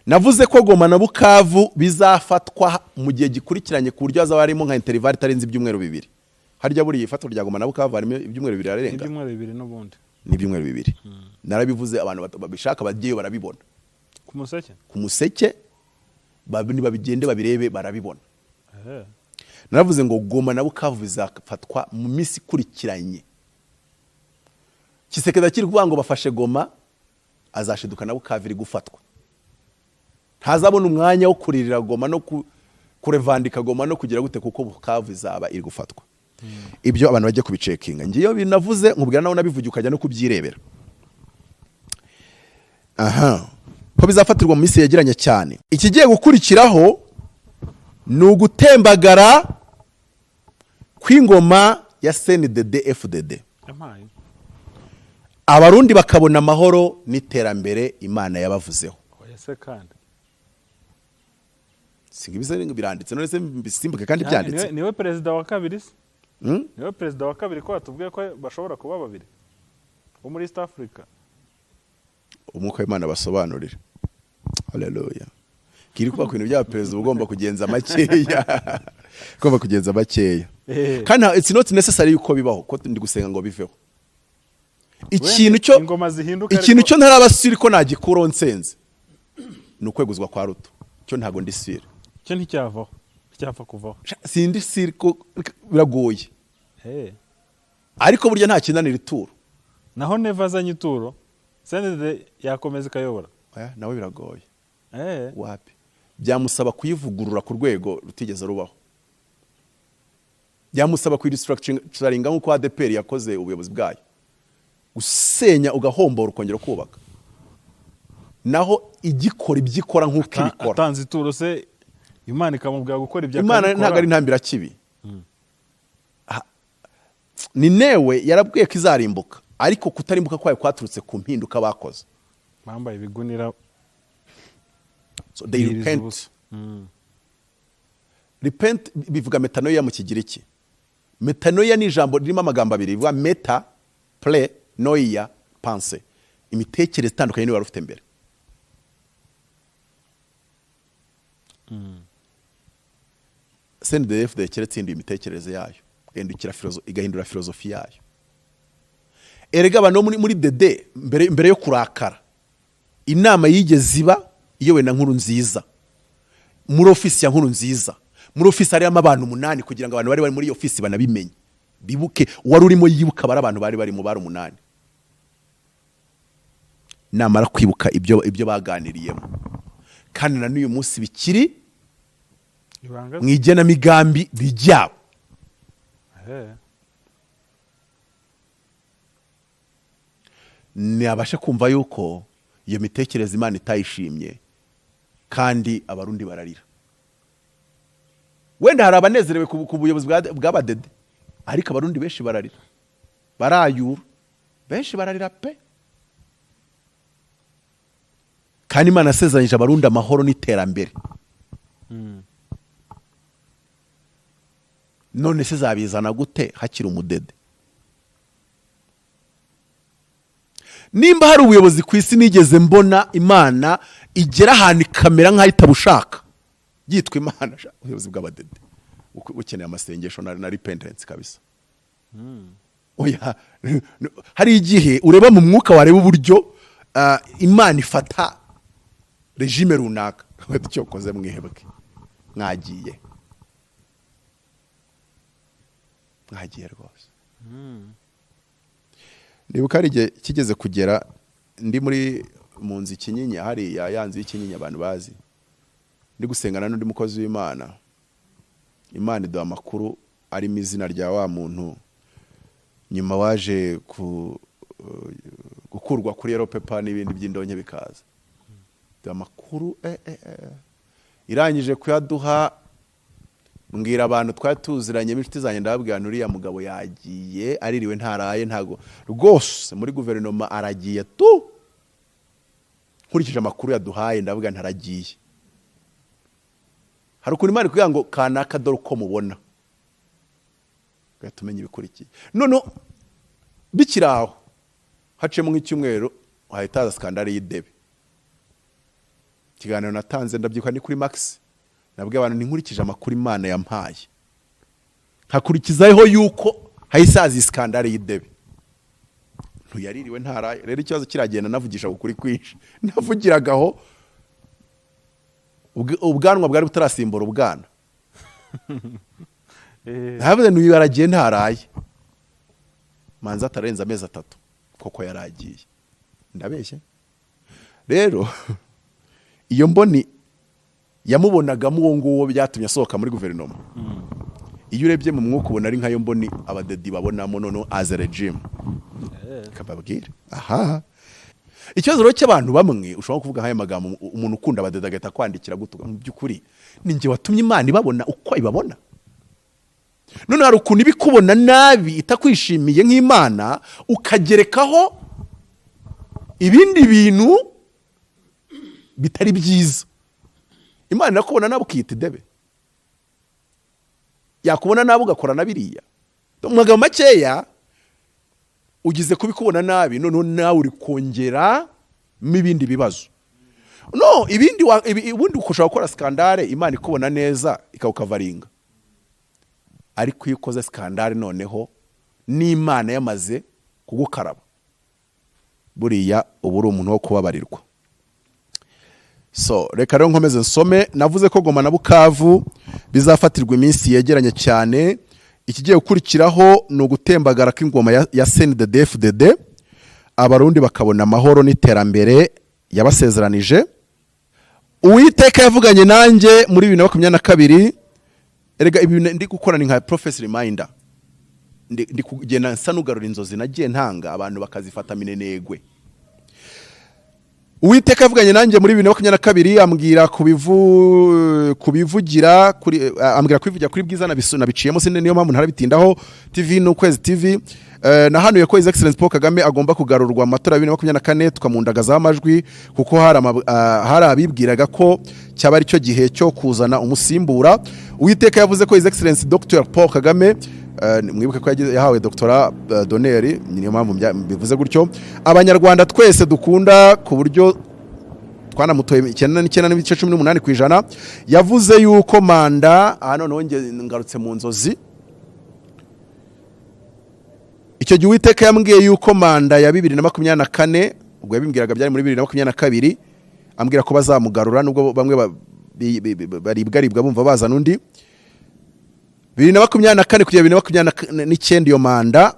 Navuze ko Goma na Bukavu bizafatwa mu gihe gikurikiranye, ku buryo hazaba harimo nka intervalle itarenze ibyumweru 2. Harya buriya ifatwa rya Goma na Bukavu harimo ibyumweru 2 ararenga? Ibyumweru 2 n'ubundi. Ni ibyumweru 2, narabivuze. Abantu babishaka bagiyeyo barabibona. Ku Museke? Ku Museke, nibabigende babirebe, barabibona. Naravuze ngo Goma na Bukavu bizafatwa mu minsi ikurikiranye. Tshisekedi akiri kuvuga ngo bafashe Goma, azashiduka na Bukavu iri gufatwa. Ntazabona umwanya wo kuririra Goma no kurevandika Goma no kugira gute, kuko Bukavu izaba iri gufatwa. Ibyo abantu bajya kubicekinga. Ngiyo binavuze, nkubwira nawe nabivugiye, ukajya no kubyirebera aha ko bizafatirwa mu minsi yegeranye cyane. Ikigiye gukurikiraho ni ugutembagara kw'ingoma ya CNDD FDD, Yampaye. Abarundi bakabona amahoro n'iterambere Imana yabavuzeho. Oya se kandi. Singibize, biranditse. None se mbisimbuke kandi byanditse? Niwe perezida wa kabiri se? Hmm? Niwe perezida wa kabiri, ko batubwiye ko bashobora kuba babiri bo muri East Africa? Umwuka w'Imana basobanurire. Haleluya! Kiri kuba ku bintu by'aba perezida, uba ugomba kugenza makeya, ugomba kugenza makeya. Kandi it's not necessary yuko bibaho, ko ndi gusenga ngo biveho. Ikintu cyo Ingoma zihinduka. ikintu cyo ntaraba sure ko nagikuraho nsenze ni ukweguzwa kwa Ruto. Cyo ntago ndi sure. Cyo nticyavaho, nticyapfa kuvaho. Sindi sure ko, biragoye. Ariko burya nta kinanira ituro. Naho Neva azanye ituro, CNDD yakomeza ikayobora? Oya, nawe biragoye. Wapi, byamusaba kuyivugurura ku rwego rutigeze rubaho, byamusaba kuyirestructuringa nk'uko ADEPR yakoze ubuyobozi bwayo, gusenya ugahombora ukongera kubaka, naho igikora ibyo ikora nk'uko ibikora. Atanze ituro se, Imana ikamubwira gukora ibyo, Imana akabikora? ntabwo ari intambira kibi. Ninewe yarabwiye ko izarimbuka, ariko kutarimbuka kwayo kwaturutse ku mpinduka bakoze. Bambaye ibigunira. So they Biyiriza repent. ubusa. Repent bivuga metanoia mu Kigiriki. Metanoia ni ijambo ririmo amagambo abiri, rivuga meta, pre, noia, pense, imitekerereze itandukanye niyo wari ufite mbere. CNDD-FDD keretse ihinduye imitekerereze yayo, igahindura filozofi yayo. Erega abantu bo muri DD, mbere yo kurakara, inama yigeze iba iyobowe na Nkurunziza, muri ofisi ya Nkurunziza. Muri ofisi harimo abantu umunani, kugira ngo abantu bari bari muri iyo ofisi banabimenye, bibuke uwari urimo, yibuka bari abantu bari barimo, bari umunani. Namara kwibuka ibyo baganiriyemo, kandi na n'uyu munsi bikiri Ibanga. mu igenamigambi ryabo. Ntiyabasha kumva yuko iyo mitekerereze Imana itayishimye, kandi Abarundi bararira. Wenda hari abanezerewe ku buyobozi bw'abadede, ariko Abarundi benshi bararira, barayura, benshi bararira pe. Kandi Imana yasezeranyije Abarundi amahoro n'iterambere. None se zabizana gute hakiri umudede? Nimba hari ubuyobozi ku isi nigeze mbona Imana igera ahantu ikamera nk'aho itabushaka, yitwa Imana, sha, ubuyobozi bw'abadede bukeneye amasengesho na repentance kabisa. Oya, hari igihe ureba mu mwuka, wareba uburyo Imana ifata regime runaka, cyokoze mwihebwe, mwagiye, mwagiye rwose. Ndibuka hari igihe kigeze kugera ndi muri mu nzu Ikinyinya, hariya ya nzu y'Ikinyinya abantu bazi, ndi gusengana n'undi mukozi w'Imana. Imana iduha amakuru arimo izina rya wa muntu nyuma waje gukurwa kuri yellow paper n'ibindi by'indonke bikaza. Iduha amakuru, irangije kuyaduha, mbwira abantu twari tuziranye b'inshuti zanjye, ndababwira nti uriya mugabo yagiye aririwe ntaraye, ntago rwose muri guverinoma aragiye tu. Nkurikije amakuru yaduhaye ndavuga ntaragiye. Hari ukuntu Imana ikubwira ngo kanaka dore uko mubona, ugahita umenya ibikurikiye. Noneho bikiri aho haciyemo nk'icyumweru hahita haza scandale y'idebe. Ikiganiro natanze ndabyibuka ni kuri Max, nabwiye abantu nti nkurikije amakuru Imana yampaye, nkakurikizaho yuko hahise haza scandale y'idebe, ntuyaririwe ntaraye. Rero ikibazo kiragenda, navugisha ukuri kwinshi, navugiragaho ubwanwa bwari butarasimbura ubwana. Navuze nti uyu yaragiye ntaraye, manza atarenze amezi 3 koko yaragiye. Ndabeshye rero, iyo mboni yamubonagamo uwo nguwo byatumye asohoka muri guverinoma. Iyo urebye mu mwuka ubona ari nkayo mboni abadedi babonamo noneho as a regime. Kababwira aha ikibazo rero cy'abantu bamwe ushobora kuvuga nk'aya magambo, umuntu ukunda abadede agahita kwandikira gutuka. Mu by'ukuri ni njye watumye Imana ibabona uko ibabona. None hari ukuntu ibikubona nabi itakwishimiye nk'Imana, ukagerekaho ibindi bintu bitari byiza. Imana irakubona nabi ukiyita idebe, yakubona nabi ugakora na biriya. Mu magambo makeya ugize kubikubona nabi, noneho nawe uri kongeramo ibindi bibazo. No ibindi ubundi ushobora gukora scandale Imana ikubona neza ikawukavaringa, ariko iyo ukoze scandale noneho n'Imana yamaze kugukaraba, buriya uba uri umuntu wo kubabarirwa. So reka rero nkomeze nsome. Navuze ko Goma na Bukavu bizafatirwa iminsi yegeranye cyane. Ikigiye gukurikiraho ni ugutembagara kw'ingoma ya CNDD-FDD, Abarundi bakabona amahoro n'iterambere yabasezeranije. Uwiteka yavuganye nanjye muri 2022. Erega ibi ndi gukora ni nka prophecy reminder, ndi kugenda nsa n'ugarura inzozi nagiye ntanga abantu bakazifata minenegwe. Uwiteka yavuganye nanjye muri 2022, ambwira kubivugira kuri, ambwira kubivugira kuri Bwiza, nabiciyemo sinde, niyo mpamvu ntarabitindaho. TV n'Ukwezi TV. Nahanuye ko His Excellency Paul Kagame agomba kugarurwa mu matora ya 2024, tukamundagazaho amajwi, kuko hari abibwiraga ko cyaba ari cyo gihe cyo kuzana umusimbura. Uwiteka yavuze ko His Excellency Dr Paul Kagame, mwibuke ko yahawe doctorat d'honneur, niyo mpamvu mbivuze gutyo, Abanyarwanda twese dukunda ku buryo twanamutoye 99.18%. Yavuze yuko manda aha, noneho ngarutse mu nzozi. Icyo gihe Uwiteka yambwiye yuko manda ya 2024, ubwo yabimbwiraga byari muri 2022, ambwira ko bazamugarura nubwo bamwe baribwaribwa bumva bazana undi. 2024 kugera 2029 iyo manda.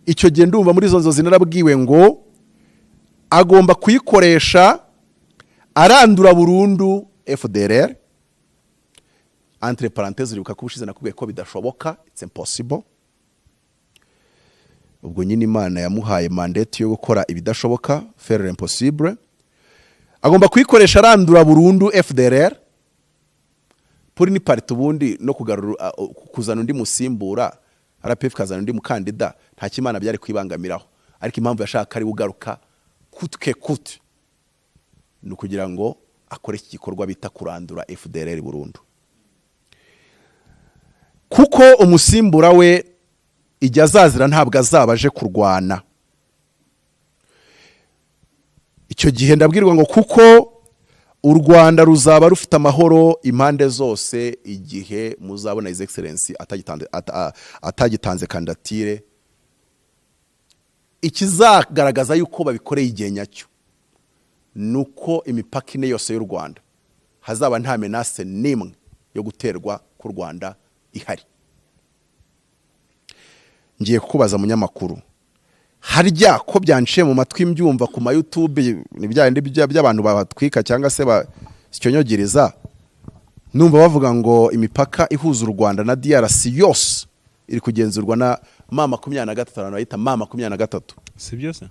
Icyo gihe ndumva muri izo nzozi narabwiwe ngo agomba kuyikoresha arandura burundu FDLR. Entre parenthèses, uribuka ko ubushize nakubwiye ko bidashoboka, it's impossible. Ubwo nyine Imana yamuhaye mandate yo gukora ibidashoboka, faire l'impossible. Agomba kuyikoresha arandura burundu FDLR. Pour une partie ubundi no kugarura, kuzana undi musimbura, RPF kazana undi mukandida, nta kimana byari kwibangamiraho. Ariko impamvu yashaka ari ugaruka kutwe kute ni ukugira ngo akore iki gikorwa bita kurandura FDLR burundu, kuko umusimbura we igihe azazira ntabwo azaba aje kurwana. Icyo gihe ndabwirwa ngo kuko u Rwanda ruzaba rufite amahoro impande zose igihe muzabona His Excellency atagitanze kandidatire. Ikizagaragaza yuko babikoreye igihe nyacyo ni uko imipaka ine yose y'u Rwanda hazaba nta menace n'imwe yo guterwa ku Rwanda ihari. Ngiye kukubaza, munyamakuru, harya ko byanciye mu matwi mbyumva ku ma YouTube, ni bya bindi by'abantu babatwika cyangwa se basyonyogereza, numva bavuga ngo imipaka ihuza u Rwanda na DRC yose iri kugenzurwa na M23, abantu bayita M23. Si byo se?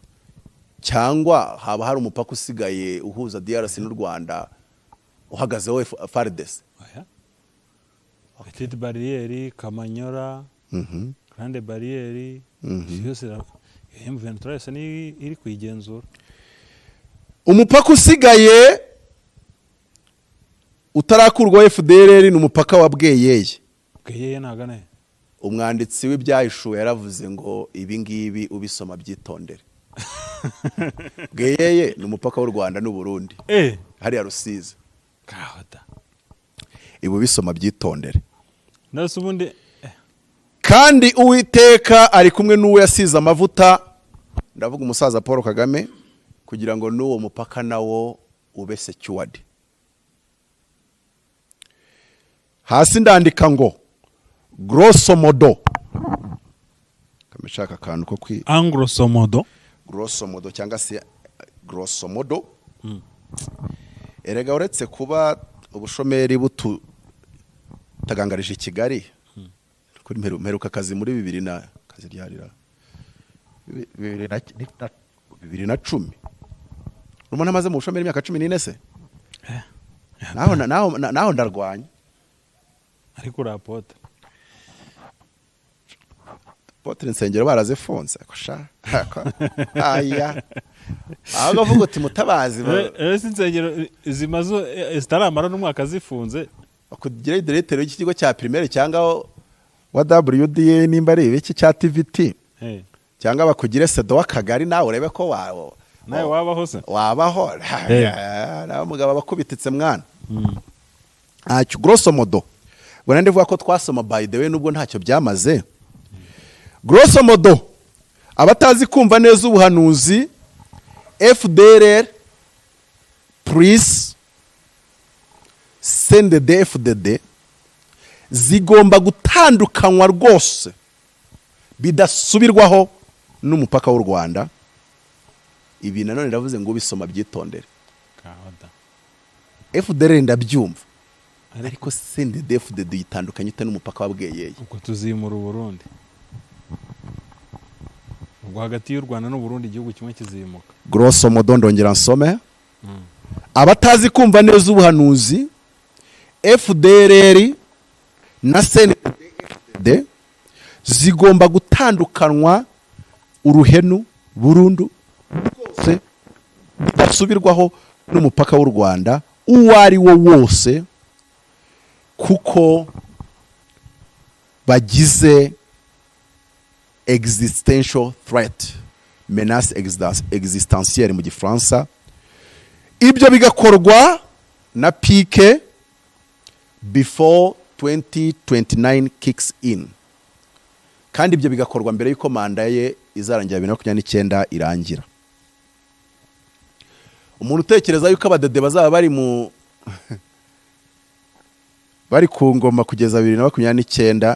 Cyangwa haba hari umupaka usigaye uhuza DRC n'u Rwanda uhagazeho FARDC? Oya, Petite Barrière, Kamanyola, Grande Barrière, yose M23 yose ni iri kuyigenzura. Umupaka usigaye utarakurwaho FDLR ni umupaka wa Bweyeye. Bweyeye nagana he? Umwanditsi w'Ibyahishuwe yaravuze ngo ibi ngibi ubisoma byitondere. Bweyeye ni umupaka w'u Rwanda n'u Burundi, hariya Rusizi. Kahota. Ibi ubisoma byitondere. Nase ubundi Kandi Uwiteka ari kumwe n'uwo yasize amavuta, ndavuga umusaza Paul Kagame, kugira ngo n'uwo mupaka nawo ube secured. Hasi ndandika ngo grosso modo, kameshaka akantu ko kwi Grosso modo. Grosso modo cyangwa se grosso modo. Erega uretse kuba ubushomeri bututagangarije i Kigali, kuri mperuka akazi muri bibiri na kazi ryarira bibiri na 2010. Urumva namaze mu bushomeri imyaka 14 se, naho ndarwanya. Ariko urapote. Potre insengero barazifunze. Ako sha aya ahubwo avuga uti mutabazi Ese insengero zimaze zitaramara n'umwaka zifunze? Kugira directeur w'ikigo cya primaire cyangwa wa WDA, nimba ari ibiki cya TVT, cyangwa bakugire sedo w'akagari, nawe urebe ko wawe Nawe wabaho se? Wabaho. Nawe umugabo abakubititse mwana. Ntacyo, grosso modo ngo nandi ndivuga ko twasoma, by the way, nubwo ntacyo byamaze. Grosso modo, abatazi kumva neza ubuhanuzi, FDLR plus CNDD FDD zigomba gutandukanywa rwose bidasubirwaho n'umupaka w'u Rwanda. Ibi nanone ndavuze ngo ubisoma byitondere. Kahota. FDLR ndabyumva, ariko CNDD FDD yitandukanye ite n'umupaka wa Bweyeye? Ubwo tuzimura Uburundi, ubwo hagati y'u Rwanda n'Uburundi igihugu kimwe kizimuka. Grosso modo, ndongera nsome: abatazi kumva neza ubuhanuzi, FDLR na CNDD zigomba gutandukanywa uruhenu burundu rwose bidasubirwaho n'umupaka w'u Rwanda uwo ari wo wose, kuko bagize existential threat, menace existentielle mu Gifaransa. Ibyo bigakorwa na PK before 2029 kicks in, kandi ibyo bigakorwa mbere y'uko manda ye izarangira 2029 irangira. Umuntu utekereza yuko abadede bazaba bari ku ngoma kugeza 2029,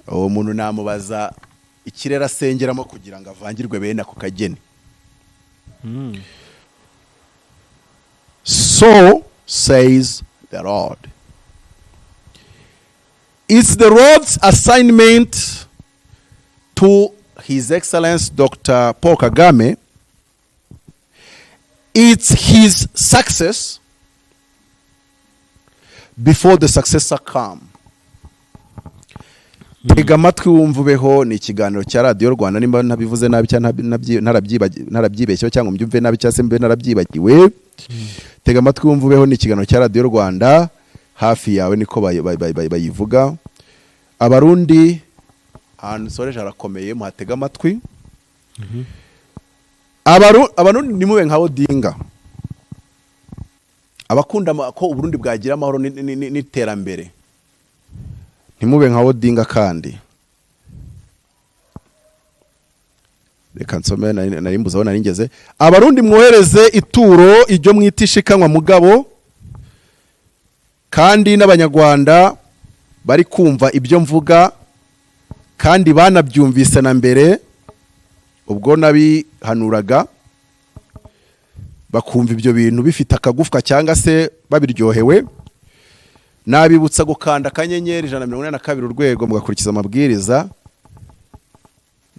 uwo muntu namubaza ikirere asengeramo kugira ngo avangirwe bene ako kageni. So says the Lord. It's the Lord's assignment to His Excellency Dr. Paul Kagame. It's his success. Before the successor come. Tega amatwi wumva ubeho ni ikiganiro cya Radiyo Rwanda. Nimba ntabivuze nabi cyangwa ntarabyibeshyeho cyangwa mbyumve nabi cyangwa se mbe narabyibagiwe, Tega amatwi wumva ubeho ni ikiganiro cya Radiyo Rwanda, hafi yawe niko bayivuga. Abarundi, ahantu nsoreje harakomeye, muhatega amatwi. Abarundi, nimube nka Odinga. Abakunda ko Uburundi bwagira amahoro n'iterambere, ntimube nka Odinga. Kandi reka nsome, nari mbuze aho nari ngeze. Abarundi, mwohereze ituro, iryo mwita ishikanwa mugabo, kandi n'Abanyarwanda bari kumva ibyo mvuga kandi banabyumvise na mbere ubwo nabihanuraga, bakumva ibyo bintu bifite akagufwa cyangwa se babiryohewe, nabibutsa gukanda *182# mugakurikiza amabwiriza,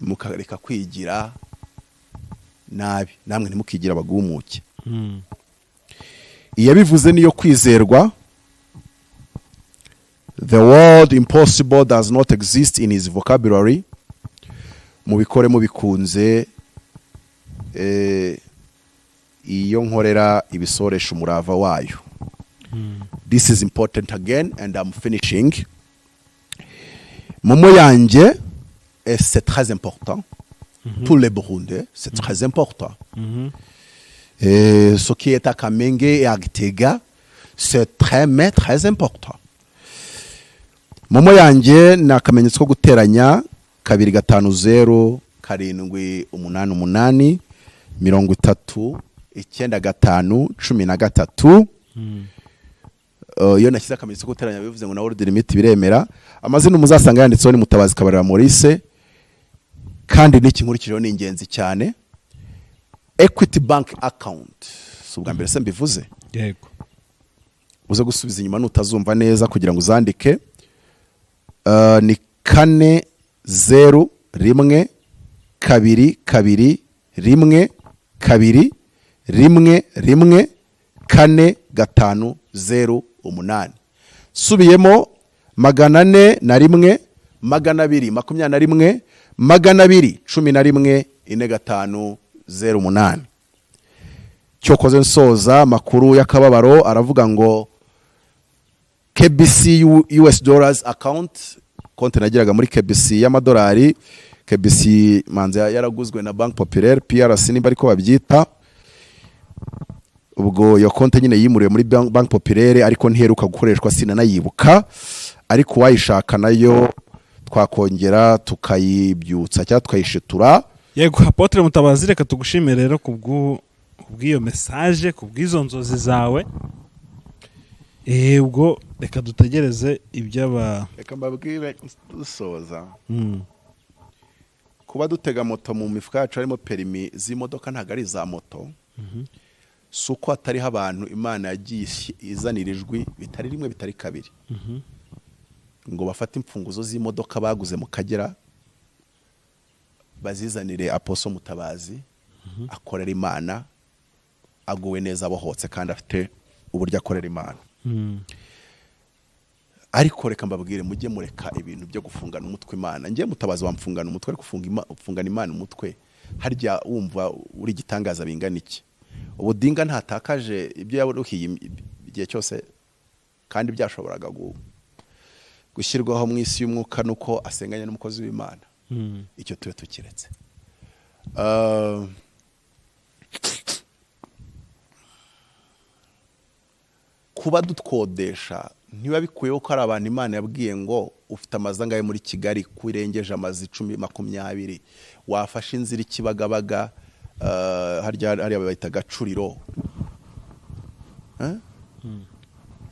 mukareka kwigira nabi, namwe ntimukigira abagumuke. Iyabivuze niyo kwizerwa. The word impossible does not exist in his vocabulary. Mubikore mubikunze. Iyo nkorera ibisoresha umurava wayo. This is important again and I'm finishing. Momo yanjye, et c'est très important pour les Burundais, c'est très important. Et ce qui est à Kamenge et à Gitega, c'est très mais très important. Momo yanjye ni akamenyetso ko guteranya 250 788 30 95 13. Iyo nashyize akamenyetso ko guteranya bivuze ngo na world limit biremera. Amazina muzasanga yanditseho ni Mutabazi Kabarira Maurice. Kandi n'iki nkurikijeho ni ingenzi cyane: Equity Bank account. Si ubwa mbere se mbivuze? Yego. Uze gusubiza inyuma nutazumva neza kugira ngo uzandike. Ni 401 2 2 1 2 1 1 4 5 0 8. Subiyemo: 401 221 211 4508. Cyokoze nsoza, amakuru y'akababaro aravuga ngo KBC US dollars account, konti nagiraga muri KBC y'amadolari, KBC manza yaraguzwe na Bank Populaire PRC nimba ariko babyita. Ubwo iyo konti nyine yimuriwe muri Bank Populaire, ariko ntiheruka gukoreshwa, sinanayibuka. Ariko uwayishaka nayo twakongera tukayibyutsa cyangwa tukayishitura. Yego, Apôtre Mutabazi, reka tugushimire rero kubw'iyo message, kubw'izo nzozi zawe. Ubwo reka dutegereze iby'aba Reka mbabwire dusoza. Kuba dutega moto, mu mifuka yacu harimo perimi z'imodoka, ntabwo ari iza moto. Si uko hatariho abantu Imana yagiye izanira ijwi, bitari rimwe bitari kabiri, ngo bafate imfunguzo z'imodoka baguze mu Kagera bazizanire Apostle Mutabazi, akorera Imana aguwe neza, abohotse kandi afite uburyo akorera Imana. Ariko reka mbabwire, mujye mureka ibintu byo gufungana umutwe Imana. Njye Mutabazi wamfungana umutwe, ariko gufungana Imana umutwe, harya wumva uri igitangaza bingana iki? Ubudinga ntatakaje ibyo yaruhiye igihe cyose kandi byashoboraga gushyirwaho mu isi y'umwuka, nuko asenganye n'umukozi w'Imana. Icyo tube tukiretse. Kuba dutwodesha ntiba bikuyeho ko ari abantu Imana yabwiye ngo ufite amazu angahe muri Kigali, ko urengeje amazu 10, 20, wafashe inzira ikibagabaga, harya hariya bayita Gacuriro. Eh?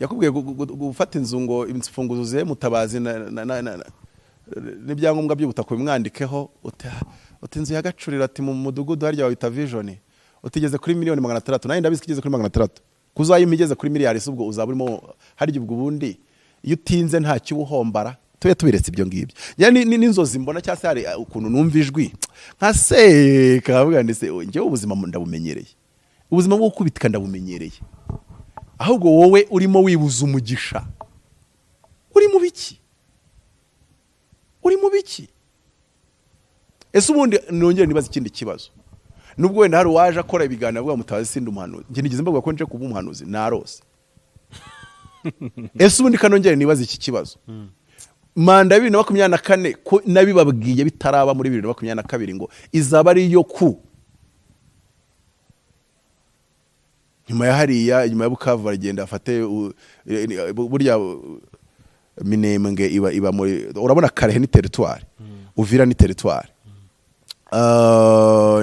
Yakubwiye gufata inzu ngo imfunguzo zihe Mutabazi n'ibyangombwa by'ubutaka bimwandikeho, uti inzu ya Gacuriro, ati mu mudugudu harya bawita Vision, utigeze kuri miliyoni 600. Nanjye ndabizi ko igeze kuri 600. Kuzayima igeze kuri miliyari se, ubwo uzaba urimo harya? Ubwo ubundi iyo utinze ntacyo uba uhombara. Tube tubiretse ibyo ngibyo. Njye n'inzozi mbona cyangwa se hari ukuntu numva ijwi nkaseka, nkavuga nti se njyewe ubuzima ndabumenyereye, ubuzima bwo gukubitika ndabumenyereye, ahubwo wowe urimo wibuza umugisha. Uri mu biki? Uri mu biki? Ese ubundi nongere nibaza ikindi kibazo, nubwo wenda hari uwaje akora ibiganiro avuga: "Mutabazi, sindi umuhanuzi." Njye nigeze mbavuga ko nje kuba umuhanuzi? Narose. Ese ubundi kanongere nibaza iki kibazo: manda ya 2024, ko nabibabwiye bitaraba muri 2022 ngo izaba ari iyo ku nyuma ya hariya, inyuma ya Bukavu, baragenda bafate burya Minembwe iba muri, urabona Kalehe ni territoire, Uvira ni territoire,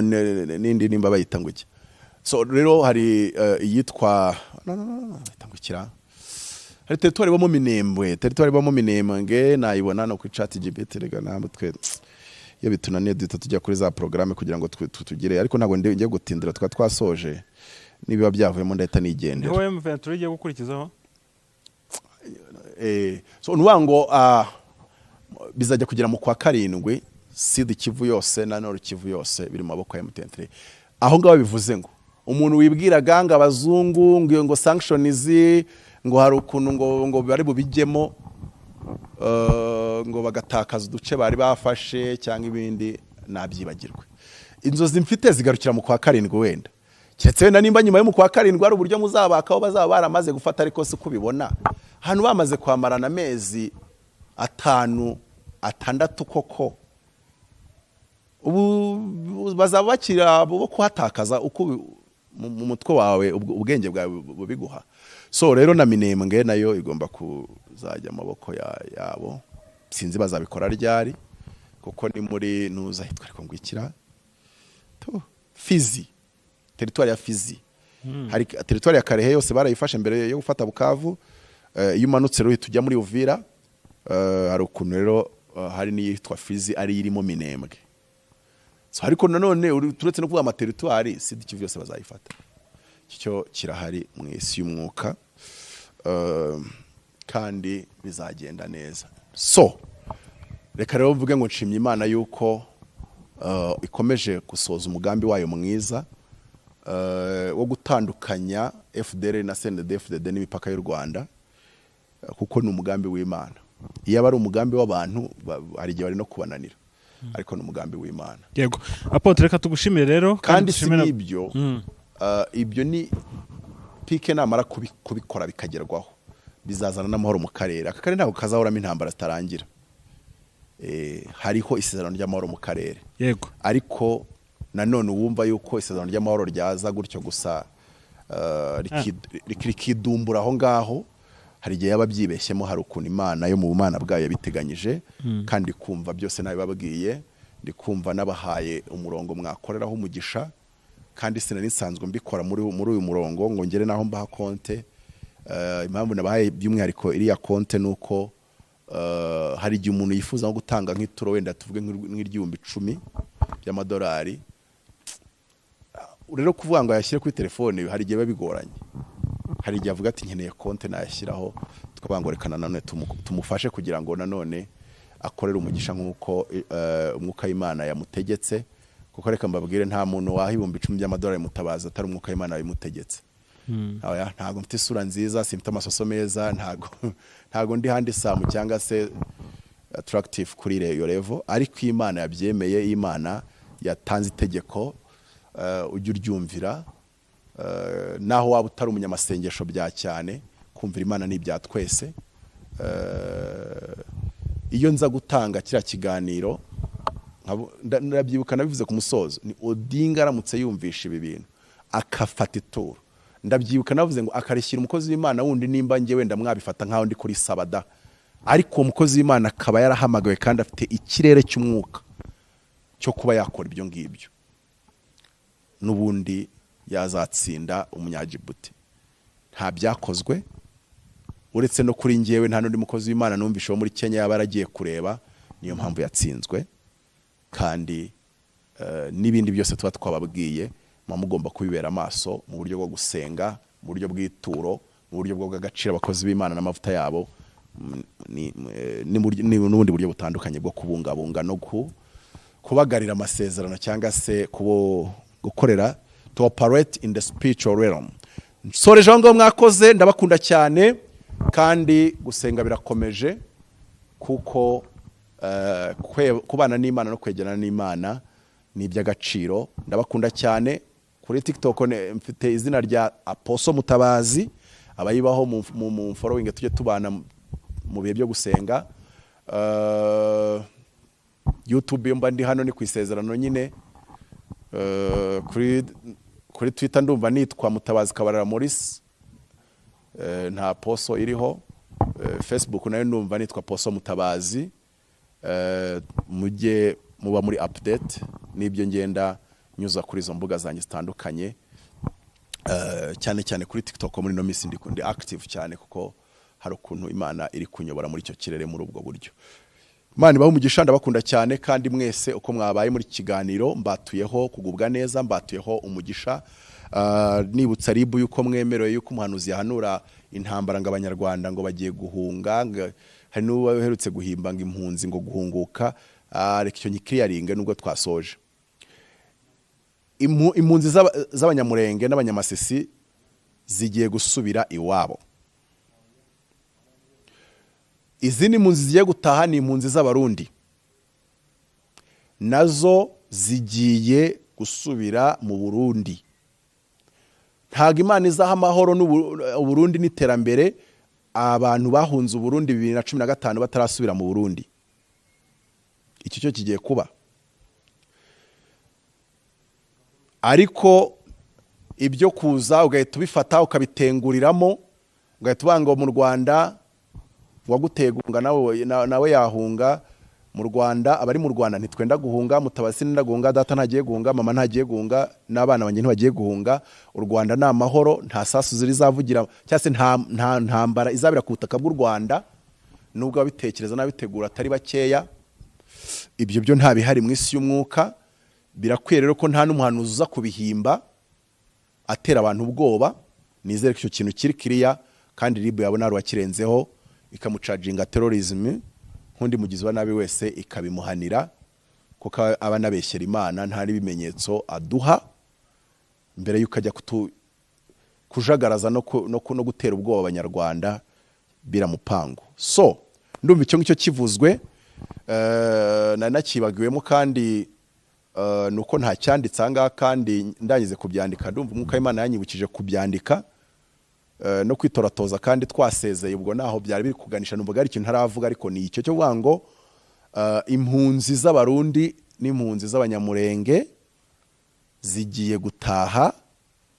n'indi nimba bayita ngo iki. So rero hari iyitwa, no, no, no, no, bayita ngo ikira, hari territoire ibamo Minembwe, territoire ibamo Minembwe. Nayibona no kuri Chat GPT. Rega namwe twe iyo bitunaniye duhita tujya kuri za programme kugira ngo tugire, ariko ntabwo ngiye gutindira, twa twasoje. Nibiba byavuyemo ndahita nigendera. Niho M23 igiye gukurikizaho. So nuvuga ngo bizajya kugera mu kwa karindwi, Sud Kivu yose na Nord Kivu yose biri mu maboko ya M23. Aho ngaho bivuze ngo umuntu wibwiraga ngo abazungu ngo sanctions, ngo hari ukuntu ngo bari bubijyemo, ngo bagatakaza uduce bari bafashe cyangwa ibindi, nabyibagirwe. Inzozi mfite zigarukira mu kwa karindwi wenda, keretse wenda nimba nyuma yo mu kwa karindwi hari uburyo muzabakaho bazaba baramaze gufata, ariko si uko ubibona. Hano bamaze kwamarana amezi 5, 6 koko, ubu bazaba bakiri abo bo kuhatakaza uko mu mutwe wawe ubwenge bwawe bubiguha. So rero na Minembwe nayo igomba kuzajya mu maboko yabo. Sinzi bazabikora ryari, kuko ni muri nuza hitwa, ariko ngwikira to Fizi, territoire ya Fizi. Hari territoire ya Kalehe yose barayifashe mbere yo gufata Bukavu. Iyo umanutse rero uhita ujya muri Uvira. Hari ukuntu rero hari n'iyitwa Fizi ari irimo Minembwe. So ariko nanone turetse no kuvuga amaterritoire, Sud Kivu yose bazayifata. Icyo kirahari mu isi y'umwuka, kandi bizagenda neza. So reka rero mvuge ngo nshimye Imana yuko ikomeje gusoza umugambi wayo mwiza wo gutandukanya FDLR na CNDD-FDD n'imipaka y'u Rwanda, kuko ni umugambi w'Imana. Iyo aba ari umugambi w'abantu, hari igihe bari no kubananira, ariko ni umugambi w'Imana. Yego apôtre, reka tugushimire rero. Kandi si dushimire- n'ibyo. Ibyo ni PK namara kubikora bikagerwaho, bizazana n'amahoro mu karere. Aka karere ntabwo kazahoramo intambara zitarangira. Hariho isezerano ry'amahoro mu karere. Ariko nanone uwumva yuko isezerano ry'amahoro ryaza gutyo gusa, rikidumbura aho ngaho, hari igihe yaba abyibeshyemo. Hari ukuntu Imana yo mu bumana bwayo yabiteganyije, kandi kumva byose nabibabwiye, ndi kumva nabahaye umurongo mwakoreraho umugisha, kandi sinari nsanzwe mbikora muri uyu murongo ngo ngere naho mbaha konte. Impamvu nabahaye by'umwihariko iriya konte ni uko hari igihe umuntu yifuza nko gutanga nk'ituro, wenda tuvuge nk'iry'ibihumbi 10 by'amadolari. Rero kuvuga ngo ayashyire kuri telefone hari igihe biba bigoranye. Hari igihe avuga ati: "Nkeneye konte nayashyiraho." Tukavuga ngo reka nanone tumufashe kugira ngo nanone akorere umugisha nk'uko umwuka w'Imana yamutegetse. Kuko reka mbabwire, nta muntu waha 10,000 by'amadolari Mutabazi atari umwuka w'Imana yabimutegetse. Oya, ntabwo mfite isura nziza, simfite amasoso meza, ntabwo ndi handsome cyangwa se attractive kuri iyo level, ariko iyo Imana yabyemeye, iyo Imana yatanze itegeko, ujye uryumvira. Naho waba utari umunyamasengesho bya cyane, kumvira Imana ni ibya twese. Iyo nza gutanga kiriya kiganiro, ndabyibuka nabivuze ku musozo, ni Odinga aramutse yumvisha ibi bintu akafata ituro, ndabyibuka navuze ngo akarishyira umukozi w'Imana wundi, nimba njye wenda mwabifata nkaho ndi kuri sabada, ariko uwo mukozi w'Imana akaba yarahamagawe kandi afite ikirere cy'umwuka cyo kuba yakora ibyo ngibyo, n'ubundi yazatsinda umunyajibuti. Nta byakozwe uretse no kuri njyewe, nta n'undi mukozi w'Imana numvishe wo muri Kenya yaba yaragiye kureba. Niyo mpamvu yatsinzwe. Kandi n'ibindi byose tuba twababwiye, muba mugomba kubibera amaso mu buryo bwo gusenga, mu buryo bw'ituro, mu buryo bw'agaciro abakozi b'Imana n'amavuta yabo, n'ubundi buryo butandukanye bwo kubungabunga no kubagarira amasezerano cyangwa se gukorera, to operate in the spiritual realm. Nsoreje aho ngaho. Mwakoze, ndabakunda cyane. Kandi gusenga birakomeje, kuko kubana n'Imana no kwegerana n'Imana ni iby'agaciro. Ndabakunda cyane. Kuri TikTok mfite izina rya Apostle Mutabazi. Abayibaho mu following, tujye tubana mu bihe byo gusenga. YouTube iyo mba ndi hano ni ku Isezerano nyine. Kuri Twitter ndumva nitwa Mutabazi Kabarara Maurice, nta Apostle iriho. Facebook nayo ndumva nitwa Apostle Mutabazi. Mujye muba muri update n'ibyo ngenda nyuza kuri izo mbuga zanjye zitandukanye, cyane cyane kuri TikTok. Muri ino minsi ndi active cyane, kuko hari ukuntu Imana iri kunyobora muri icyo kirere muri ubwo buryo. Imana ibahe umugisha. Ndabakunda cyane, kandi mwese uko mwabaye muri iki kiganiro mbatuyeho kugubwa neza, mbatuyeho umugisha. Nibutsa RIB yuko mwemerewe yuko umuhanuzi yahanura intambara ngo Abanyarwanda ngo bagiye guhunga, hari n'uwaherutse guhimba ngo impunzi ngo guhunguka. Reka icyo nyiclearinge nubwo twasoje. Impunzi z'Abanyamurenge n'Abanyamasisi zigiye gusubira iwabo. Izindi mpunzi zigiye gutaha ni impunzi z'Abarundi, nazo zigiye gusubira mu Burundi. Ntabwo Imana izaha amahoro Uburundi n'iterambere abantu bahunze Uburundi 2015 batarasubira mu Burundi. Icyo cyo kigiye kuba. Ariko ibyo kuza ugahita ubifata ukabitenguriramo, ugahita uvuga ngo mu Rwanda uwaguteye guhunga nawe yahunga. Mu Rwanda, abari mu Rwanda ntitwenda guhunga. Mutabazi ntenda guhunga, data ntagiye guhunga, mama ntagiye guhunga, n'abana banjye ntibagiye guhunga. U Rwanda ni amahoro, nta sasu zirizavugira cyangwa se nta ntambara izabera ku butaka bw'u Rwanda, nubwo ababitekereza n'abitegura atari bakeya. Ibyo byo nta bihari mu isi y'umwuka. Birakwiye rero ko nta n'umuhanuzi uza kubihimba atera abantu ubwoba. Nizere ko icyo kintu kiri kiriya, kandi RIB yabona hari uwakirenzeho ikamucharginga terrorism nk'undi mugizi wa nabi wese, ikabimuhanira, kuko aba anabeshyera Imana, nta n'ibimenyetso aduha mbere y'uko ajya kujagaraza no gutera ubwoba Abanyarwanda biramupangu. So ndumva icyo ngicyo kivuzwe, nari nakibagiwemo, kandi nuko nta cyanditse aha ngaha, kandi ndangize kubyandika ndumva Umwuka w'Imana yanyibukije kubyandika no kwitoratoza, kandi twasezeye. Ubwo naho byari biri kuganisha, numvaga ari ikintu ntaravuga, ariko ni icyo cyo kuvuga ngo impunzi z'Abarundi n'impunzi z'Abanyamurenge zigiye gutaha,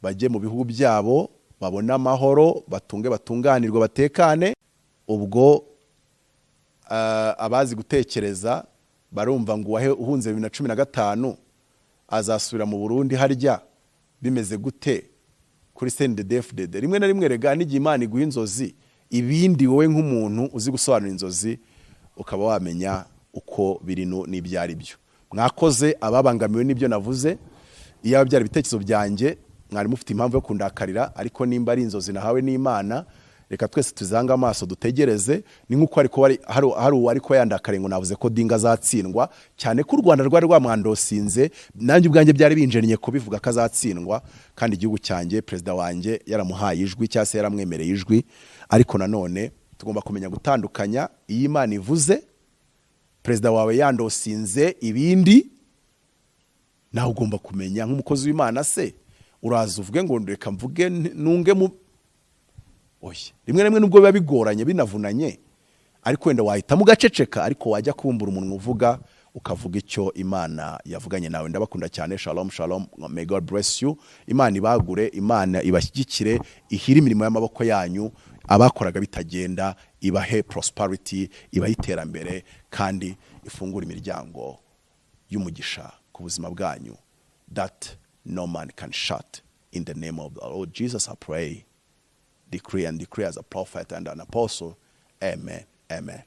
bajye mu bihugu byabo, babone amahoro, batunge, batunganirwe, batekane. Ubwo abazi gutekereza barumva ngo uwahe uhunze 2015 azasubira mu Burundi harya bimeze gute kuri CNDD-FDD? Rimwe na rimwe rega n'igihe Imana iguha inzozi, ibindi wowe nk'umuntu uzi gusobanura inzozi ukaba wamenya uko biri n'ibyo ari byo. Mwakoze ababangamiwe n'ibyo navuze. Iyaba byari ibitekerezo byanjye mwari mufite impamvu yo kundakarira, ariko nimba ari inzozi nahawe n'Imana, reka twese tuzange amaso dutegereze. Ni nk'uko ariko hari uwari kuba yandakariye ngo navuze ko Dinga azatsindwa, cyane ko u Rwanda rwari rwamwendorsinze. Nanjye ubwanjye byari binjeniye kubivuga ko azatsindwa, kandi igihugu cyanjye, perezida wanjye yaramuhaye ijwi cyangwa se yaramwemereye ijwi. Ariko nanone tugomba kumenya gutandukanya iyo Imana ivuze, perezida wawe yendorsinze ibindi, nawe ugomba kumenya nk'umukozi w'Imana se uraza uvuge ngo reka mvuge nunge mu oya. Rimwe na rimwe nubwo biba bigoranye binavunanye, ariko wenda wahitamo ugaceceka, ariko wajya kubumbura umunwa uvuga, ukavuga icyo Imana yavuganye nawe. Ndabakunda cyane. Shalom shalom, may God bless you. Imana ibagure, Imana ibashyigikire, ihire imirimo y'amaboko yanyu. Abakoraga bitagenda ibahe prosperity, ibahe iterambere, kandi ifungure imiryango y'umugisha ku buzima bwanyu that no man can shut. In the name of the Lord Jesus I pray, decree and decree as a prophet and an apostle. Amen, amen.